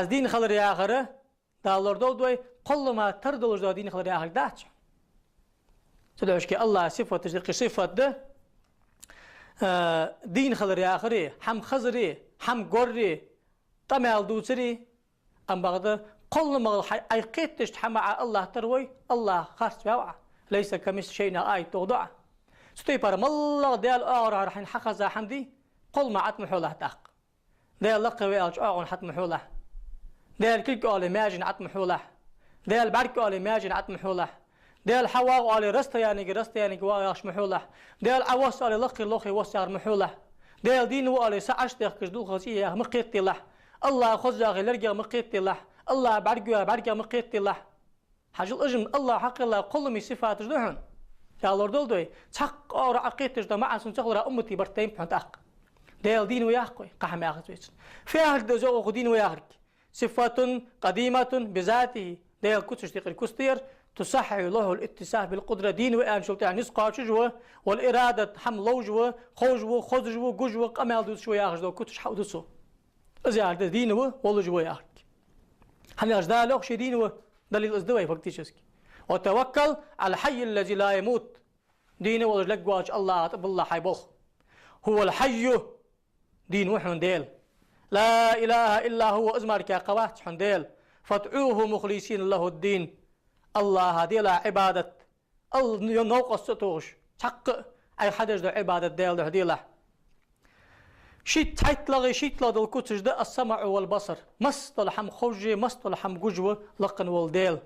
Из дийна хилар яхар, Дала лорадолда вай, кхоллама тара долаш дола дийна хилар яхар дац. Цудухьа АллахӀа сифаташ да, кхы сифат да, а, дийна хилар яхари, хӀама хазари, хӀама гори, къамаьл дувцари. Амма бакъда, кхолламагӀа хьай, Ӏайха кхеташ хӀама Ӏа АллахӀ тара вой, АллахӀ харцваьв Ӏа. ليس كمثله شيء аят доагӀа да Ӏа. Цу тайпара моллагӀа Даьла оагӀорахьара хьайна хьахеза хӀама дий, кхоллама Ӏа тӀа ма хьолахь тӀаккха. Даьла лакхе ва аьлча, оагӀон хьа тӀа ма хьолахь. Даьла кулг оале, маьжен Ӏа тӀа ма хьолахь. Даьла бӀарг оале, маьжен Ӏа тӀа ма хьолахь. Даьла хьавоагӀа оале, расстояниега, расстояниега воагӀаш ма хьолахь. Даьла Ӏовосс оале, лакхера лохе восс яхар ма хьолахь. Даьла дийна ва оале, са Ӏаш дехкаш дулхаца яхе ма кхетаделахь. АллахӀ хоза яхе лергех ма кхетаделахь. АллахӀ бӀарга ва яхе бӀаргех ма кхетаделахь. Хьажал, уж-м АллахӀа хьакхелла кхоллама сифаташ да хьона. Дала лорадолда вай, цхьаккха оагӀорахьа Ӏа кхеташ дола маӀан цунна ца хиларах, уммата барт тайнаб хьона тӀаккха. Даьла дийна ва яхар кхы, кхы хӀама яхац вай цунна. Фу яхилга да из, йоах, дийна ва яхар? صفة قديمة بذاته, Даьла куцашта юкъера куц да ер, تصحح له الاتصاف بالقدرة, дийна ва аьнначул тӀехьагӀа низ кхоачаш ва, والإرادة, хӀама ловш ва, ховш ва, хозаш ва, гуш ва, къамаьл дувцаш ва яхаш дола куцаш хьа а ду цо. Из яхар да, дийна ва, волаш ва яхар. ХӀана аьлча Дала йоах ше дийна ва, далил из да вай фактически. وتوكل على الحي الذي لا يموت. Дийна волаш лергвоацача АллахӀа тӀа билла хьай болх. هو الحي, дийна ва хьона Даьла. لا إله إلا هو, из мара кхы вац хьона Даьла. فادعوه مخلصين له الدين. АллахӀа делахь Ӏибадат, ал-, новкъост ца тохаш, цхьаккха а Ӏайха хьадеш дола Ӏибадат Даьла духьа делахь. Шийтта, цхьайтталагӀеи шийтталагӀа дола куцаш да السمع والبصر. Масса дола хӀама ховш а, масса дола хӀама гуш а ва лакхе вола Даьла.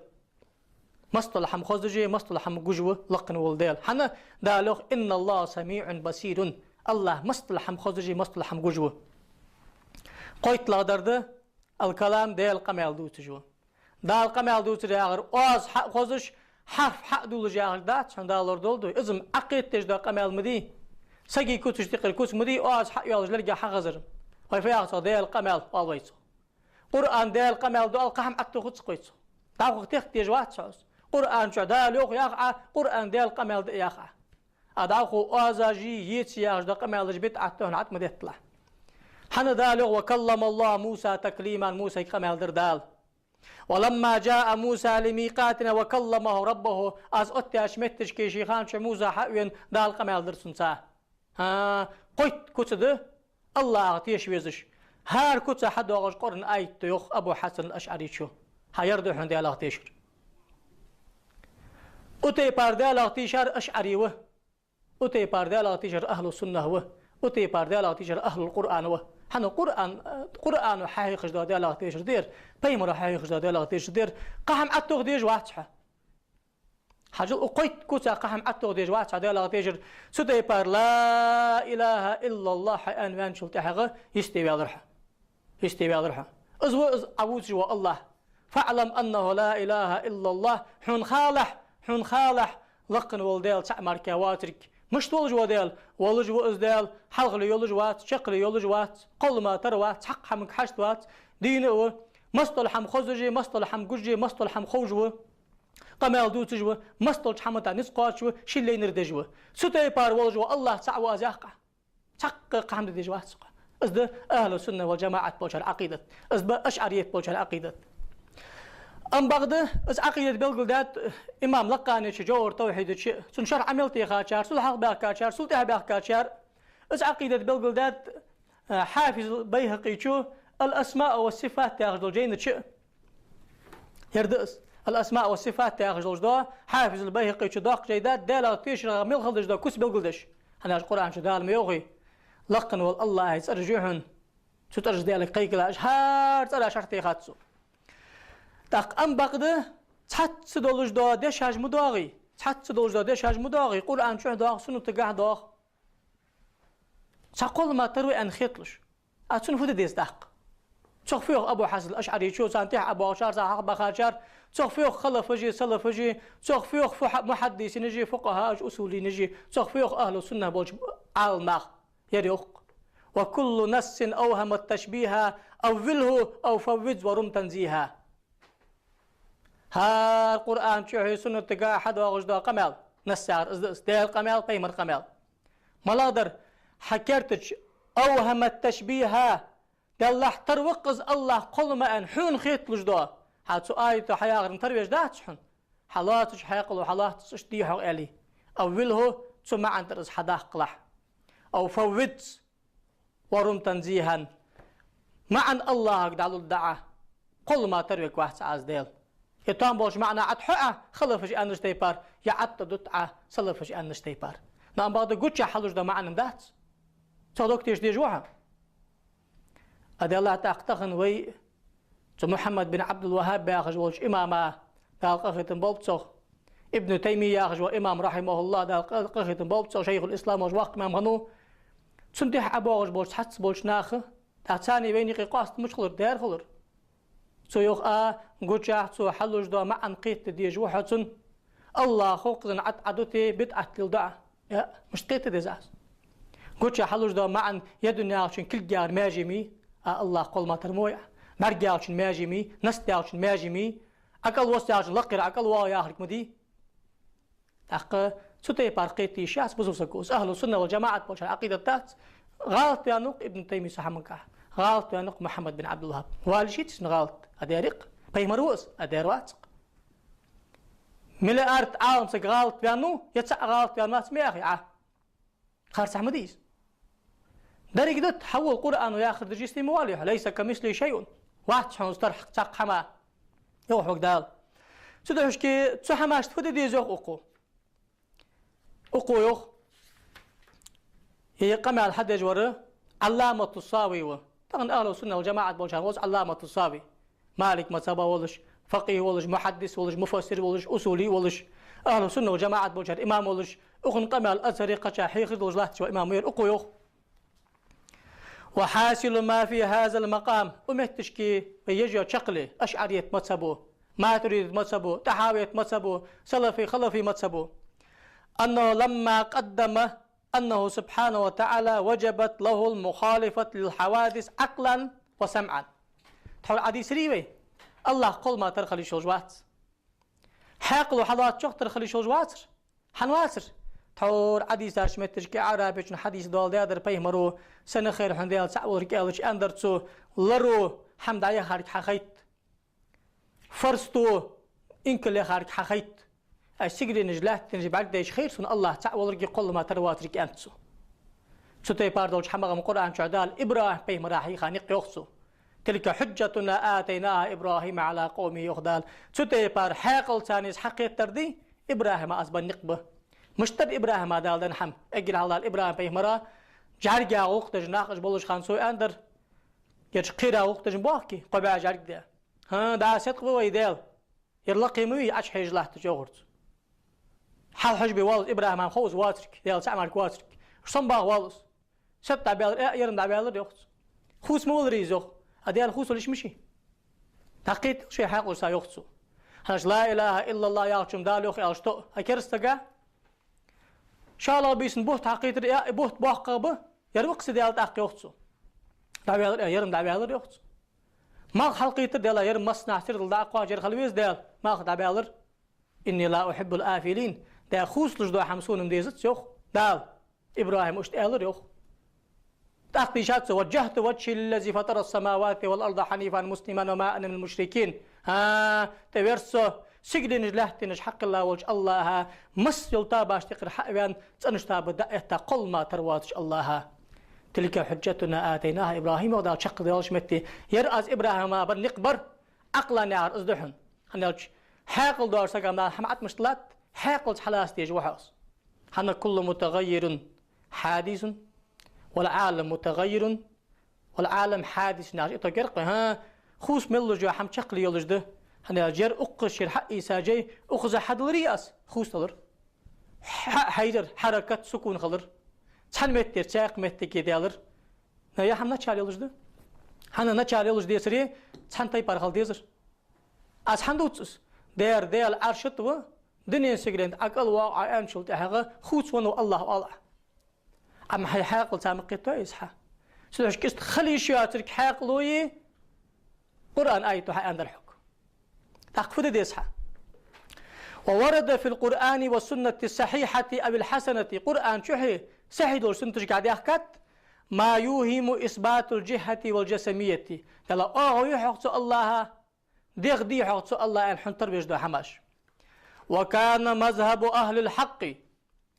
Масса дола хӀама хозаш а, масса дола хӀама гуш а ва лакхе вола Даьла. ХӀана? Дала йоах: إن الله سميع بصير. АллахӀ масса дола хӀама хозаш а, масса дола хӀама гуш а ва. КхойтталагӀдар да Ал-калам Даьла къамаьл дувцаш ва. Даьла къамаьл дувцар яхар оаз хьа а хозаш, хьарф хьа а дувлаш яхар дац хьона, Дала лорадолда вай. Из-м Ӏакъида деш дола къамаьл ма дий. Сага куцаш тӀекхира куц ма дий, оаз хьа а йоалаш лерга хьахазар. Вай фу яхац цох, Даьла къамаьл оал вай цох. Къуръан Даьла къамаьл да оал, кхы хӀама Ӏаттохац вай цох. ДӀахо тӀехтеш вац хьо из. Къуръан чу Дала йоах яха Ӏа, Къуръан Даьла къамаьл да яха Ӏа. А дӀахо оазаши, еци яхаш дола къамаьлаш бидӀат да хьона, Ӏад ма детталахь. ХӀана Дала йоах: «وكلم الله موسى تكليما», Мусайга къамаьл дир Дала. «ولما جاء موسى لميقاتنا وكلمه ربه», аз оттаяьча моттигашка ший хана чу Муса хьавена, Дала къамаьл дир цунца. ХӀа, кхойтта куц да АллахӀах теша везаш. ХӀара куца хьадоагӀаш Къуръан аят да, йоах Абу Хьасан ал-АшӀарийчо. Хьа, ер да хьона Даьлах тешар. Укх тайпара Даьлах тешар ашӀари ва. Укх тайпара Даьлах тешар ахӀлу сунна ва. Укх тайпара Даьлах тешар ахӀлул Къуръан ва. ХӀана? Къуръан, Къуръано хьахьехаш дола Даьлах тешар да ер, пайхамаро хьахьехаш дола Даьлах тешар да ер. Кхы хӀама Ӏаттох дезаш вац хьо. Хьажал, укх кхойтта куцах кхы хӀама Ӏаттох дезаш вац хьо Даьлах тешар. Цу тайпара «لا إله إلا الله» хьо аьнна ваьнначул тӀехьагӀа йисте ваьлар хьо. Йисте ваьлар хьо. Из ва из Ӏовувцаш вола АллахӀ. «فاعلم أنه لا إله إلا الله», хьона халахь, хьона халахь, лакха вола Даьла цаӀ мара воацилга. Мишта волаш ва Даьла? Волаш ва из Даьла, хьалхале йолаш вац, чаккхале йолаш вац, кхоллама тара вац, цхьаккха хӀаманга хьашт вац, дийна а ва, мел дола хӀама хозаш а, мел дола хӀама гуш а, мел дола хӀама ховш а ва, къамаьл дувцаш а ва, мел долча хӀаман тӀа низ кхоачаш а ва, ший лайнар деш а ва. Цу тайпара волаш вола АллахӀ цаӀ ва, аз яхкъа. Цхьаккха кхы хӀама де дезаш вац-кх. Из да ахӀлу сунна вал жамаӀат болчар Ӏакъидат. Из ба ашӀарият болчар Ӏакъидат. Амма бакъда из Ӏакъидат белгалдаьд имам Лакъанечо ЖавхӀар-ТавхӀида чу, цун шархь Ӏамал тӀехьа хьачар, цул хьалха баьхкачар, цул тӀехьа баьхкачар. Из Ӏакъидат белгалдаьд, а, Хьафиз Байхьакъичо «Ал-Асмаъ ва сифат» яхаш дола жайна чу. Ер да из. «Ал-Асмаъ ва сифат» яхаш долаш да, Хьафиз ал-Байхьакъичо доккха жай да, Даьлах тешарах мел хила дезаш дола куц белгалдеш. ХӀана аьлча Къуръан чу Дала ма йоахий: «Лакха вола АллахӀа цӀераш я хьона. Цу цӀераш Даьлага кхайкалаш». ХӀара цӀера шархь тӀехьа хьац цо. ТӀаккха амма бакъда цхьацца долаш дола дешаш ма доагӀий. Цхьацца долаш дола дешаш ма доагӀий. Къуръан чу доагӀа, суннатагахьа доагӀа. Цхьа кхоллама тара ва аьнна хеталуш. А цунна фу де деза тӀаккха? Цох фу йоах Абу Хьасан ал-АшӀарийчо, царна тӀехьа ӀобоагӀачар, царна хьалха бахачар, цох фу йоах халафаши, салафаши, цох фу йоах фу хьа-, мухьаддисинаши, фукъахӀааши, усулинаши, цох фу йоах ахӀлу сунна болча Ӏаламнаха. Ер йоах: «وكل نص أوهم التشبيه أوله أو فوض ورم تنزيها». ХӀара Къуръан чухьи суннатагахьа хьадоагӀаш дола къамаьл, насс яхар из да из, Даьла къамаьл, пайхамара къамаьл. МалагӀа дар? Хьа керта чу «أوهم التشبيه», Даьллахь тара ва-кх из АллахӀ кхоллама аьнна хьона хеталуш дола. Хьа цу аято хьаяхарна тара веш дац хьона? Хьа лоацача хьаькъало хьа лоацца иштта дий хьогӀ аьле. «أوله», цу маӀан тӀара из хьадаккхалахь. «أو فوض ورم تنزيها». МаӀан АллахӀага дӀалургда Ӏа. Кхоллама тара вергвац Ӏа из Даьла. Е там болча маӀана Ӏат хьо Ӏа, халафаша аьннача тайпара, е Ӏат а дут Ӏа, салафаша аьннача тайпара. Но амма бакъда гуча хьалуш дола маӀан-м дац. Цох дог теша дезаш ва хьо. А Даьллахь, тӀаккха тахан вай цу Мухьаммад бин Ӏабдул-ВахӀхӀаб яхаш волча имама, Дала къахетам болба цох, Ибн Таймия яхаш вола имам, рахьимахӀуллахӀ, Дала къа-, къахетам болба цох, шайхул-ислам волаш воккха имам хиннав, цунна тӀехьа ӀобоагӀаш болча цхьацца болча наха, тӀаккха царна вайна юкъе къоастам мича хулар, дера хулар. Цо йоах, а, гуча цо хьалуш дола маӀан кхета дезаш ва хьо цунна. АллахӀо кхы из Ӏат Ӏа дите, бидӀат леладу Ӏа. Е, мишта кхета деза из? Гуча хьалуш дола маӀан е дунен чу кулг яхар маьже ма йий, а АллахӀ кхоллама тара ма вай Ӏа. БӀарг яхачун маьже ма йий, наст яхачун маьже ма йий, Ӏа кӀалвоссачун лакхера Ӏа кӀалвоагӀа яхилга ма дий. ТӀаккха цу тайпара кхета йиш яц бусалба саго. Из ахӀлу сунна вал жамаӀат болчар Ӏакъидат дац. ГӀалат ваьннав-кх Ибн Таймия цу хӀамангахьа. ГӀалат ваьннав-кх Мухьаммад бин Ӏабдул-ВахӀхӀаб. Вале шийца из гӀалат. А деррикъ. Пайхамар ва из, а дер вац-кх. Миллиард Ӏалам саг гӀалат ваьннав, е цаӀ гӀалат ваьнна вац ма яхий Ӏа. Харцахьа ма дий из. Деррига да, хьавола, Къуръано яхар деш йисте ма валий хьо: «ليس كمثله شيء». Вац хьона из тара цхьаккха хӀама, йоах хьога Дала. Цудухьа шки цу хӀамашта фу де деза йоах укхо. Укхо йоах, е къамаьл хьадеш вар Ӏалламату Сави ва. Тахан ахӀлу сунна вал жамаӀат болчарна ва из Ӏалламату Сави. Малик мазхӀаба волаш, факъихӀ волаш, мухьаддис волаш, муфассир волаш, усули волаш, ахӀлу сунна вал жамаӀат болчар имам волаш, укхун къамаьл Азхаре кхача хьехаш долаш латташ ва имам ва ер. Укхо йоах: وحاصل ما في هذا المقام, укх метташка вай еш йола чаккхе, ашӀарит мазхӀабо, матуридит мазхӀабо, тӀахӀавит мазхӀабо, салафи, халафи мазхӀабо, أنه لما قدم أنه سبحانه وتعالى وجبت له المخالفة للحوادث عقلا وسمعا. Тхьовра Ӏодийцарий вай, АллахӀ кхоллама тара хила йиш йолаш вац. Хьаькъало хьалоацачох тара хила йиш йолаш вацар? ХӀана вацар? Тхьовра Ӏодийцача метташка Ӏарбечун хьадис доаладаьдар пайхамаро, сенах хер хьона Даьла цаӀ волга аьлча, аьннадар цо, ларо хӀама дӀаяхарга хьахайт, фарзто инкарло яхарга хьахайт. Ай сигаленаш, лаьттанаш бӀаргадайча, хайра сона АллахӀ цаӀ волга, кхоллама тара воацилга, аьннад цо. Цу тайпара долча хӀамах Къуръан чу Дала ИбрахӀим пайхамара хьийха никъ йоах цо. تلك حجتنا آتيناها إبراهيم على قومه, йоах Дала. Цу тайпара хьаькъалца из хьакхетар да, ИбрахӀима аз баь никъ ба. Мишта да ИбрахӀима Дала даь хӀама? Эггара хьалха Дала ИбрахӀим пайхамара жӀарга гӀулакх деш нах уж болаш хана цо аьннадар: «Ераш кхера гӀулакх деш боахкий, кхо бӀаь жӀарг даь». «ХӀа, да, седкъа ба вай, Даьла. Ер лакхе ма вий, Ӏочухьежа латташ», — йоахар цо. Хьалхьожабе воалл из ИбрахӀим, хов из воацилга, Даьла цаӀ мара воацилга. Сомабаха воалл из. Сед дӀабаьлар, э, ер-м дӀабаьлар, йоах цо. Хувцамавалар из, йоах. А Даьла хувцавалар йиш я-кх ший? ДӀакхеталаш шоай хьаькъалашца, йоах цо. ХӀанз «لا إله إلا الله» яхачо-м Дала йоах аьлча тоъ, а кераста сага? ШоллагӀа бийсан бутт хьакхийтар, э, бутт боккхагӀа ба, ер ва-кх са Даьла тӀаккха, йоах цо. ДӀаваьлар, э, ер-м дӀаваьлар, йоах цо. Малх хьалкхийтар Даьла, ер-м массанахьа сирдала дӀакхоачаш хила веза Даьла, малх дӀабаьлар. «إني لا أحب الآفلين». Даьла хувцалуш дола хӀама сона-м дезац, йоах Дала. ИбрахӀима иштта аьлар, йоах. ТӀаккха дийшад цо: «وجهت وجهي للذي فطر السماوات والأرض حنيفا مسلما وما أنا من المشركين». ХӀа, тӀаверз со сигаленаш, лаьттанаш хьакхелла волча АллахӀа, масса йола тоабаш тӀехьара хьа а ваьнна, цӀенача тоаба дӀа а этта, кхоллама тара воацача АллахӀа. «تلك حجتنا آتيناها إبراهيم», — йоах Дала чакхдоалача метте. Ер аз ИбрахӀима баь никъ бар, Ӏакълан яхар из да хьона. ХӀана аьлча, хьаькъал долча сага Дала хӀама Ӏотмашта латт, хьаькъалца хьалаца дезаш ва хьо из. ХӀана: «كل متغير حادث والعالم متغير والعالم حادث», — яхаш, итог яр-кх вай. ХӀа, хувца мел луш йола хӀама чаккхе йолаш да. ХӀана аьлча, ер укхаза шера хьаийца жай, укхаза хьадаларе а из, хувцадалар. Хьа-, хьайрар, хьаракат, сукун хилар. Цхьан меттера цхьаькха моттиге даьлар. Но ер хӀама начало йолаш да. ХӀана начало йолаш децаре, цхьан тайпара хила дезар. Аз хӀана дувц из? Дера, Даьла Ӏарша тӀа ва, дунен сигален тӀа кӀал воагӀа Ӏа аьнначул тӀехьагӀа, хувцавеннав АллахӀ, оал Ӏа. Амма хьай хьаькъалца ма кхетадой из хьа. Цудухьа иштта хила йиш йоацилга хьаькъалои Къуръан аято хьааьннадар хьога. ТӀаккха фу де деза хьа? «وورد في القرآن والسنة الصحيحة أو الحسنة». Къуръан чухьеи, сахьихь долча суннаташкеи даьхкад: «ما يوهم إثبات الجهة والجسمية». Даьла оагӀув йий хьох цу АллахӀа, дегӀ дий хьох цу АллахӀа аьнна хьона тара беш дола хӀамаш. «وكان مذهب أهل الحق».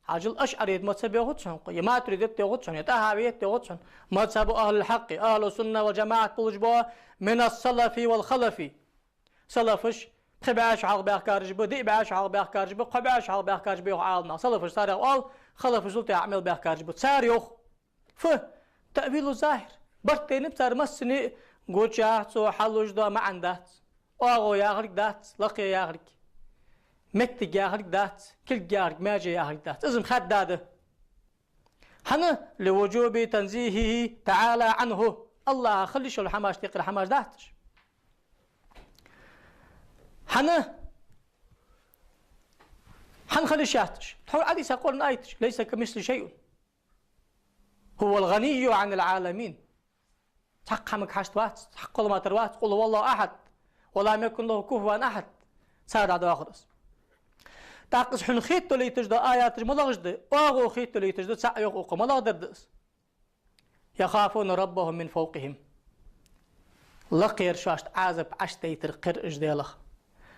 Хьажал, ашӀарит мазхӀаб йоахац хьона, е матуридит йоахац хьона, е тӀахӀавит йоахац хьона. «مذهب أهل الحق», أهل السنة والجماعة болаш бола, «من السلف والخلف». Салафаш пхи бӀаь шу хьалха баьхкараш ба, диъ бӀаь шу хьалха баьхкараш ба, кхо бӀаь шу хьалха баьхкараш ба, йоах Ӏаламнаха. Салафаш царех оал, халафаш цул тӀехьа Ӏомабаьхкараш ба. Цар йоах. Фу? تأويل الظاهر. Барт тайнаб цар массане а, гучахь цо хьалуш дола маӀан дац. ОагӀув яхилга дац, лакхе яхилга. Моттиг яхилга дац, кулг яхилга, маьже яхилга дац. Из-м хаьдда да. ХӀана? «لوجوب تنزيهه تعالى عنه». АллахӀа хила йиш йола хӀамаш тӀехьара хӀамаш дац уж. ХӀана? ХӀана хила йиш яц уж? Тхьовра Ӏодийца Къуръан аяташ: «ليس كمثله شيء وهو الغني عن العالمين». Цхьаккха хӀамага хьашт вац, цхьаккха кхоллама тара вац, «قل هو الله أحد ولم يكن له كفوا أحد». Цар дӀадоахар из. ТӀаккха из хьона хеталуйташ дола аяташ малагӀаш да? ОагӀув хеталуйташ да, цаӀ йоах укхо. МалагӀдар да из? «يخافون ربهم من فوقهم». Лакхера шоашта Ӏазап Ӏочудайтар кхер уж Даьлах.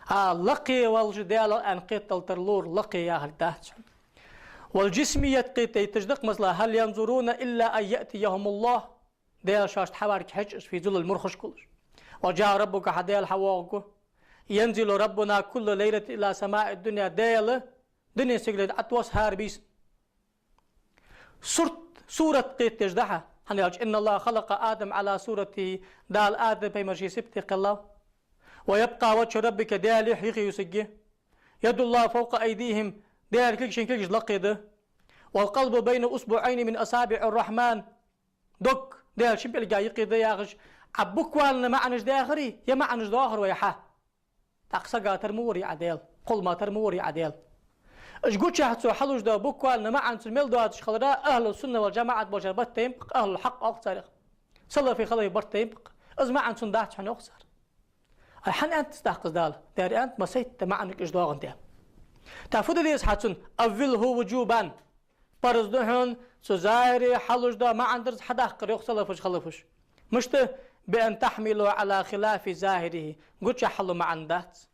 А, лакхе волча Даьлах аьнна кхетадалар лора, лакхе яхилга дац хьона. «والجسمية» кхетадайташ да-кх, масала: «هل ينظرون إلا أن يأتيهم الله». Даьла шоашта хьаварга хьеж уж, «في ظلل», мурхашка хулаш. «وجاء ربك», хьа Даьла хьавоагӀаргва. «ينزل ربنا كل ليلة إلى سماء الدنيا». Даьла дунен сигале тӀатосс хӀара бийсан. Сурт, сурат кхетадеш да хьа, хӀана аьлча: «إن الله خلق آدم على صورته», Дала Адам пайхамар ший сибате кхеллав. «ويبقى وجه ربك», Даьла юхь юхе юсаргья. «يد الله فوق أيديهم», Даьла кулг шун кулгашта лакхе да. «والقلب بين أصبعين من أصابع الرحمن». Дог Даьла шин пӀелгах юкъе да яхаш, Ӏа буквально маӀанаш даьхарий, е маӀанаш доахар вай хьа. ТӀаккха сагатар ма варий Ӏа Даьла, кхоллама тар ма варий Ӏа Даьла. Уж гучахь цо хьалуш да буквально маӀан цун мел доацаш хилара, ахӀлу сунна вал жамаӀат болчар барт тайнаб-кх, ахӀлул хьакъ оал царех. Салафий халафий барт тайнаб-кх. Из маӀан цун дац хьона, йоах цар. Ай, хӀана аьннад из тӀаккха из Дала? Даьра аьннад, масайтта маӀанга уж доагӀандаь. ТӀаккха фу де деза хьа цунна? أوله وجوبا. Парз да хьона цу захӀире хьалуш да маӀан дарца хьадаккхар, йоах салафаша, халафаша. Мишта? بأن تحمله على خلاف ظاهره. Гучахь хьалу маӀан дац.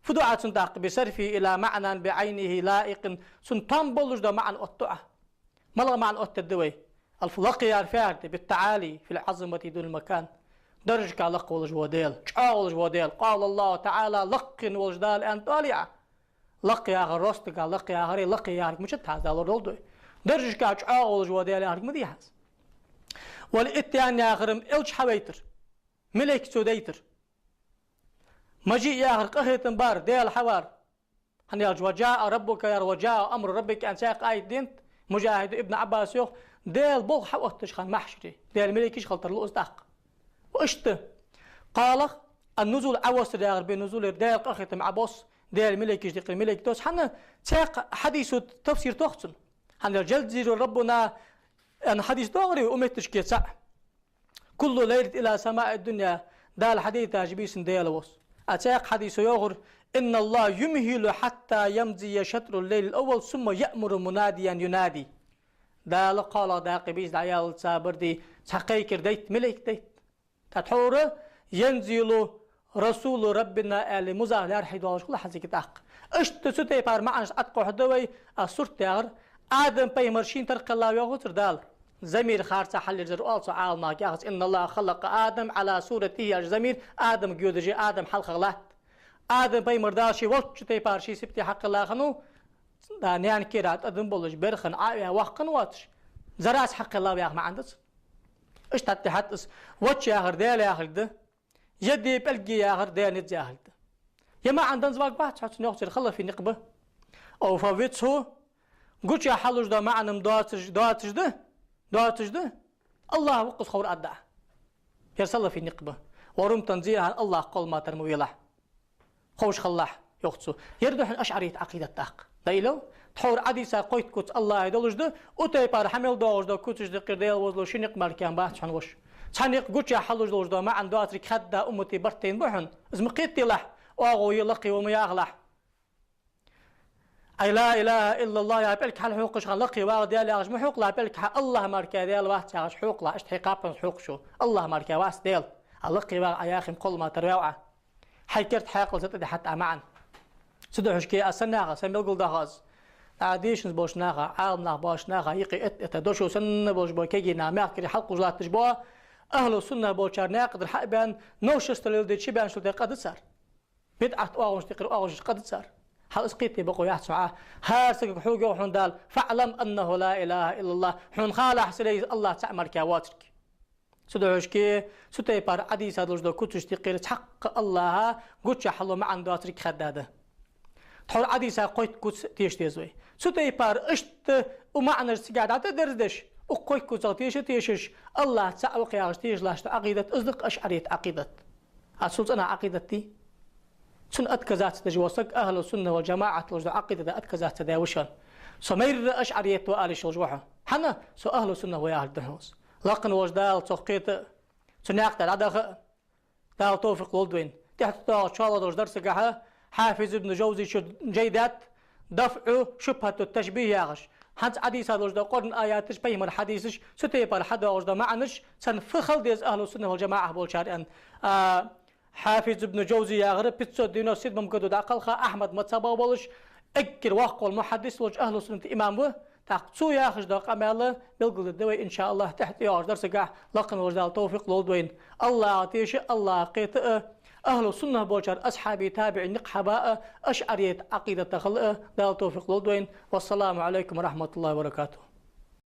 Фу ду Ӏа цунна тӀаккха? بصرفه إلى معنى بعينه لائق. Цунна там болаш да маӀан оттаду Ӏа. МалагӀа маӀан оттаду вай? Алф лакхе яр фаьрда, بالتعالي في العظمة دون المكان. Даржашка лакха волаш ва Даьла, чӀоагӀа волаш ва Даьла. قال الله تعالى, лакхе волаш Дала аьннад оалий Ӏа. Лакха яхар ростага лакха яхар, лакхе яхар мичад хьа из Дала лорадолда вай. Даржашка чӀоагӀа волаш ва Даьла яхар ма дий хьа из. والإتيان яхар-м элча хьавайтар. Малейк цо дайтар. مجيء яхар къахетам бар, Даьла хьавар. ХӀана аьлча وجاء ربك яр, وجاء أمر ربك аьнна цхьаькха аят денад, Мужахьида, Ибн Ӏаббаса йоах, Даьла болх хьаотташ хана маьхьшаре, Даьла малейкаш хилийтар лу из тӀаккха. Иштта. КхоалагӀа, النزول Ӏовоссар яхар, بنزول яр, Даьла къахетам Ӏобосс, Даьла малейкаш дикъир, малейк доссаш. ХӀана? Цхьаькха хьадисо тафсир тох цун. ХӀана аьлча ينزل ربنا аьнна хьадис доагӀарий вай укх метташка цаӀ? كل ليلة إلى سماء الدنيا, Дала хьадайтача бийсан Даьла воссу. А цхьаькха хьадисо йоахар: إن الله يمهل حتى يمضي شطر الليل الأول ثم يأمر مناديا ينادي. Дала кхоалагӀа дакъа бийса дӀаяьлча цхьа бар ди, цхьа кхайкар дайт, малейк дайт. ТӀаккха тхьовра ينزل رسول ربنا аьле музаф лаьрхӀа доалаш хул хьа цига тӀаккха. Иштта цу тайпара маӀанаш тӀаккха хьоахаду вай, а сурт яхар, Адам пайхамар шийна тара кхеллав йоахацар Дала. Замир харца хьалъирзар оал цу Ӏаламнаха яхац: إن الله خلق آدم على صورته, яхаш замир Адамга йодаш я, Адам хьалхагӀа латт. Адам пайхамар Дала ше волчча тайпара ший сибате хьакхелла хиннав, да, наьна кера тӀадам болаш, берхан Ӏо а ваь, воккха хинна воацаш, зараца хьакхеллав яха маӀан да цун. Иштта тӀехьатта из вочча яхар Даьла яхилга да. Е ди пӀелг я яхар Даьла низ яхилга да. Е маӀан данза варгвац хьо цунна, йоах цар, халафий никъ ба. أو فوته, гучахь хьалуш да маӀан-м доацаш, доацаш да, доацаш да. АллахӀ ва-кх из ховр аргда Ӏа. Ер салафий никъ ба. ВорумтӀа зехьа АллахӀ кхоллама тар ма велахь. Ховш хилалахь, йоах цо. Ер да хьона ашӀарийта Ӏакъидат тӀаккха. Дайла, тхьовра Ӏадийса кхойтта куц АллахӀа долаш да, у тайпара хьа мел доагӀаш да куцаш дикъир Даьла возлу ши никъ мара кхы бац хьона воаш. Цхьа никъ гучахь хьалуш долаш да маӀан доацарг хадда уммата барт тайна ба хьона. Из ма кхетаделахь, оагӀув я лакхе ва ма яхалахь. Ай لا إله إلا الله яха пӀелг хьалхьокхаш хана лакхе вагӀа Даьла яхаш ма хьокхалахь, пӀелг хьа АллахӀ мара кхы Даьла вац яхаш хьокхалахь, иштта хьай кхапанца хьокхаш ва. АллахӀ мара кхы вац Даьла. А лакхе вагӀа Ӏа яхе-м кхоллама тар ваьв Ӏа. Хьай керда хьаькъалца тӀадихьат Ӏа маӀан. Цудухьа шке а санна яха, са мел гулдаха аз. ДӀа дийшанза болча наха, Ӏаламнах болча наха юкъе этта-этта дошо санна болаш бола кегий нах мехкарий хьалкхувш латташ бола, ахӀлу сунна болчар наькъа тӀара хьа а баьнна, новшество леладе чубаьнначул тӀехьа къа да цар. БидӀат оагӀонаш тӀекхира оагӀонаш къа да цар. Хьал из кхетаде бокъо яц хьона Ӏа. ХӀара сагага хьога йоах хьона Дала: فاعلم أنه لا إله إلا الله. Хьона халахь, сарай, АллахӀ цаӀ мара кхы воацарг. Цудухьа шке, цу тайпара Ӏадийса долаш да куцаш тӀекхира цхьаккха АллахӀа гучахь хьалу маӀан доацарг хадда да. Тхьовра Ӏадийса кхойтта куц теша деза вай. Цу тайпара иштта у маӀанаш цига дӀатӀадерзадеш, укх кхойтта куцах теша тешаш, АллахӀ цаӀ ва-кх яхаш теша латташ да Ӏакъидат, из да-кх ашӀарийта Ӏакъидат. А цул цӀена Ӏакъидат дий? Цунна отказаться деш вола саг ахӀлу сунна вал жамаӀат долаш да Ӏакъидата отказаться даь ва шоана. Со майрра ашӀарийт ва ала йиш йолаш ва хьо. ХӀана? Со ахӀлу сунна ва яхилга да хьона из. Лакха волча Дала цох кхета а, цу наькъа тӀа дӀадаха а Дала товфикъ лолда вайна. ТӀехьа тӀадоагӀача шоллагӀа долча дарсагахьа Хьафиз ибн Жавзе ший жай даьд, ДафӀу шубхӀату ташбихӀ яхаш. ХӀанз Ӏадийса долаш да Къуръан аяташ, пайхамара хьадисаш, цу тайпара хьадоагӀаш да маӀанаш, царна фу хила деза ахӀлу сунна вал жамаӀа болчар аьнна. А, Хьафиз ибн Жавзе яхар пятьсот девяносто седьмом году дӀакхелха Ахьмада мазхӀабах волаш, эггара воккха вола мухьаддис волча ахӀлу сунната имам ва. ТӀаккха цо яхаш да къамаьл белгалдергда вай, иншааллахӀ, тӀехьа тӀайоагӀача дарсагахь лакха волча Дала товфикъ лолда вайна. АллахӀах теша а, АллахӀах кхета а, ахӀлу сунна болчар асхьабий, табиӀий никъ хьаба а, ашӀарийта Ӏакъидата хила а Дала товфикъ лолда вайна. والسلام عليكم ورحمة الله وبركاته.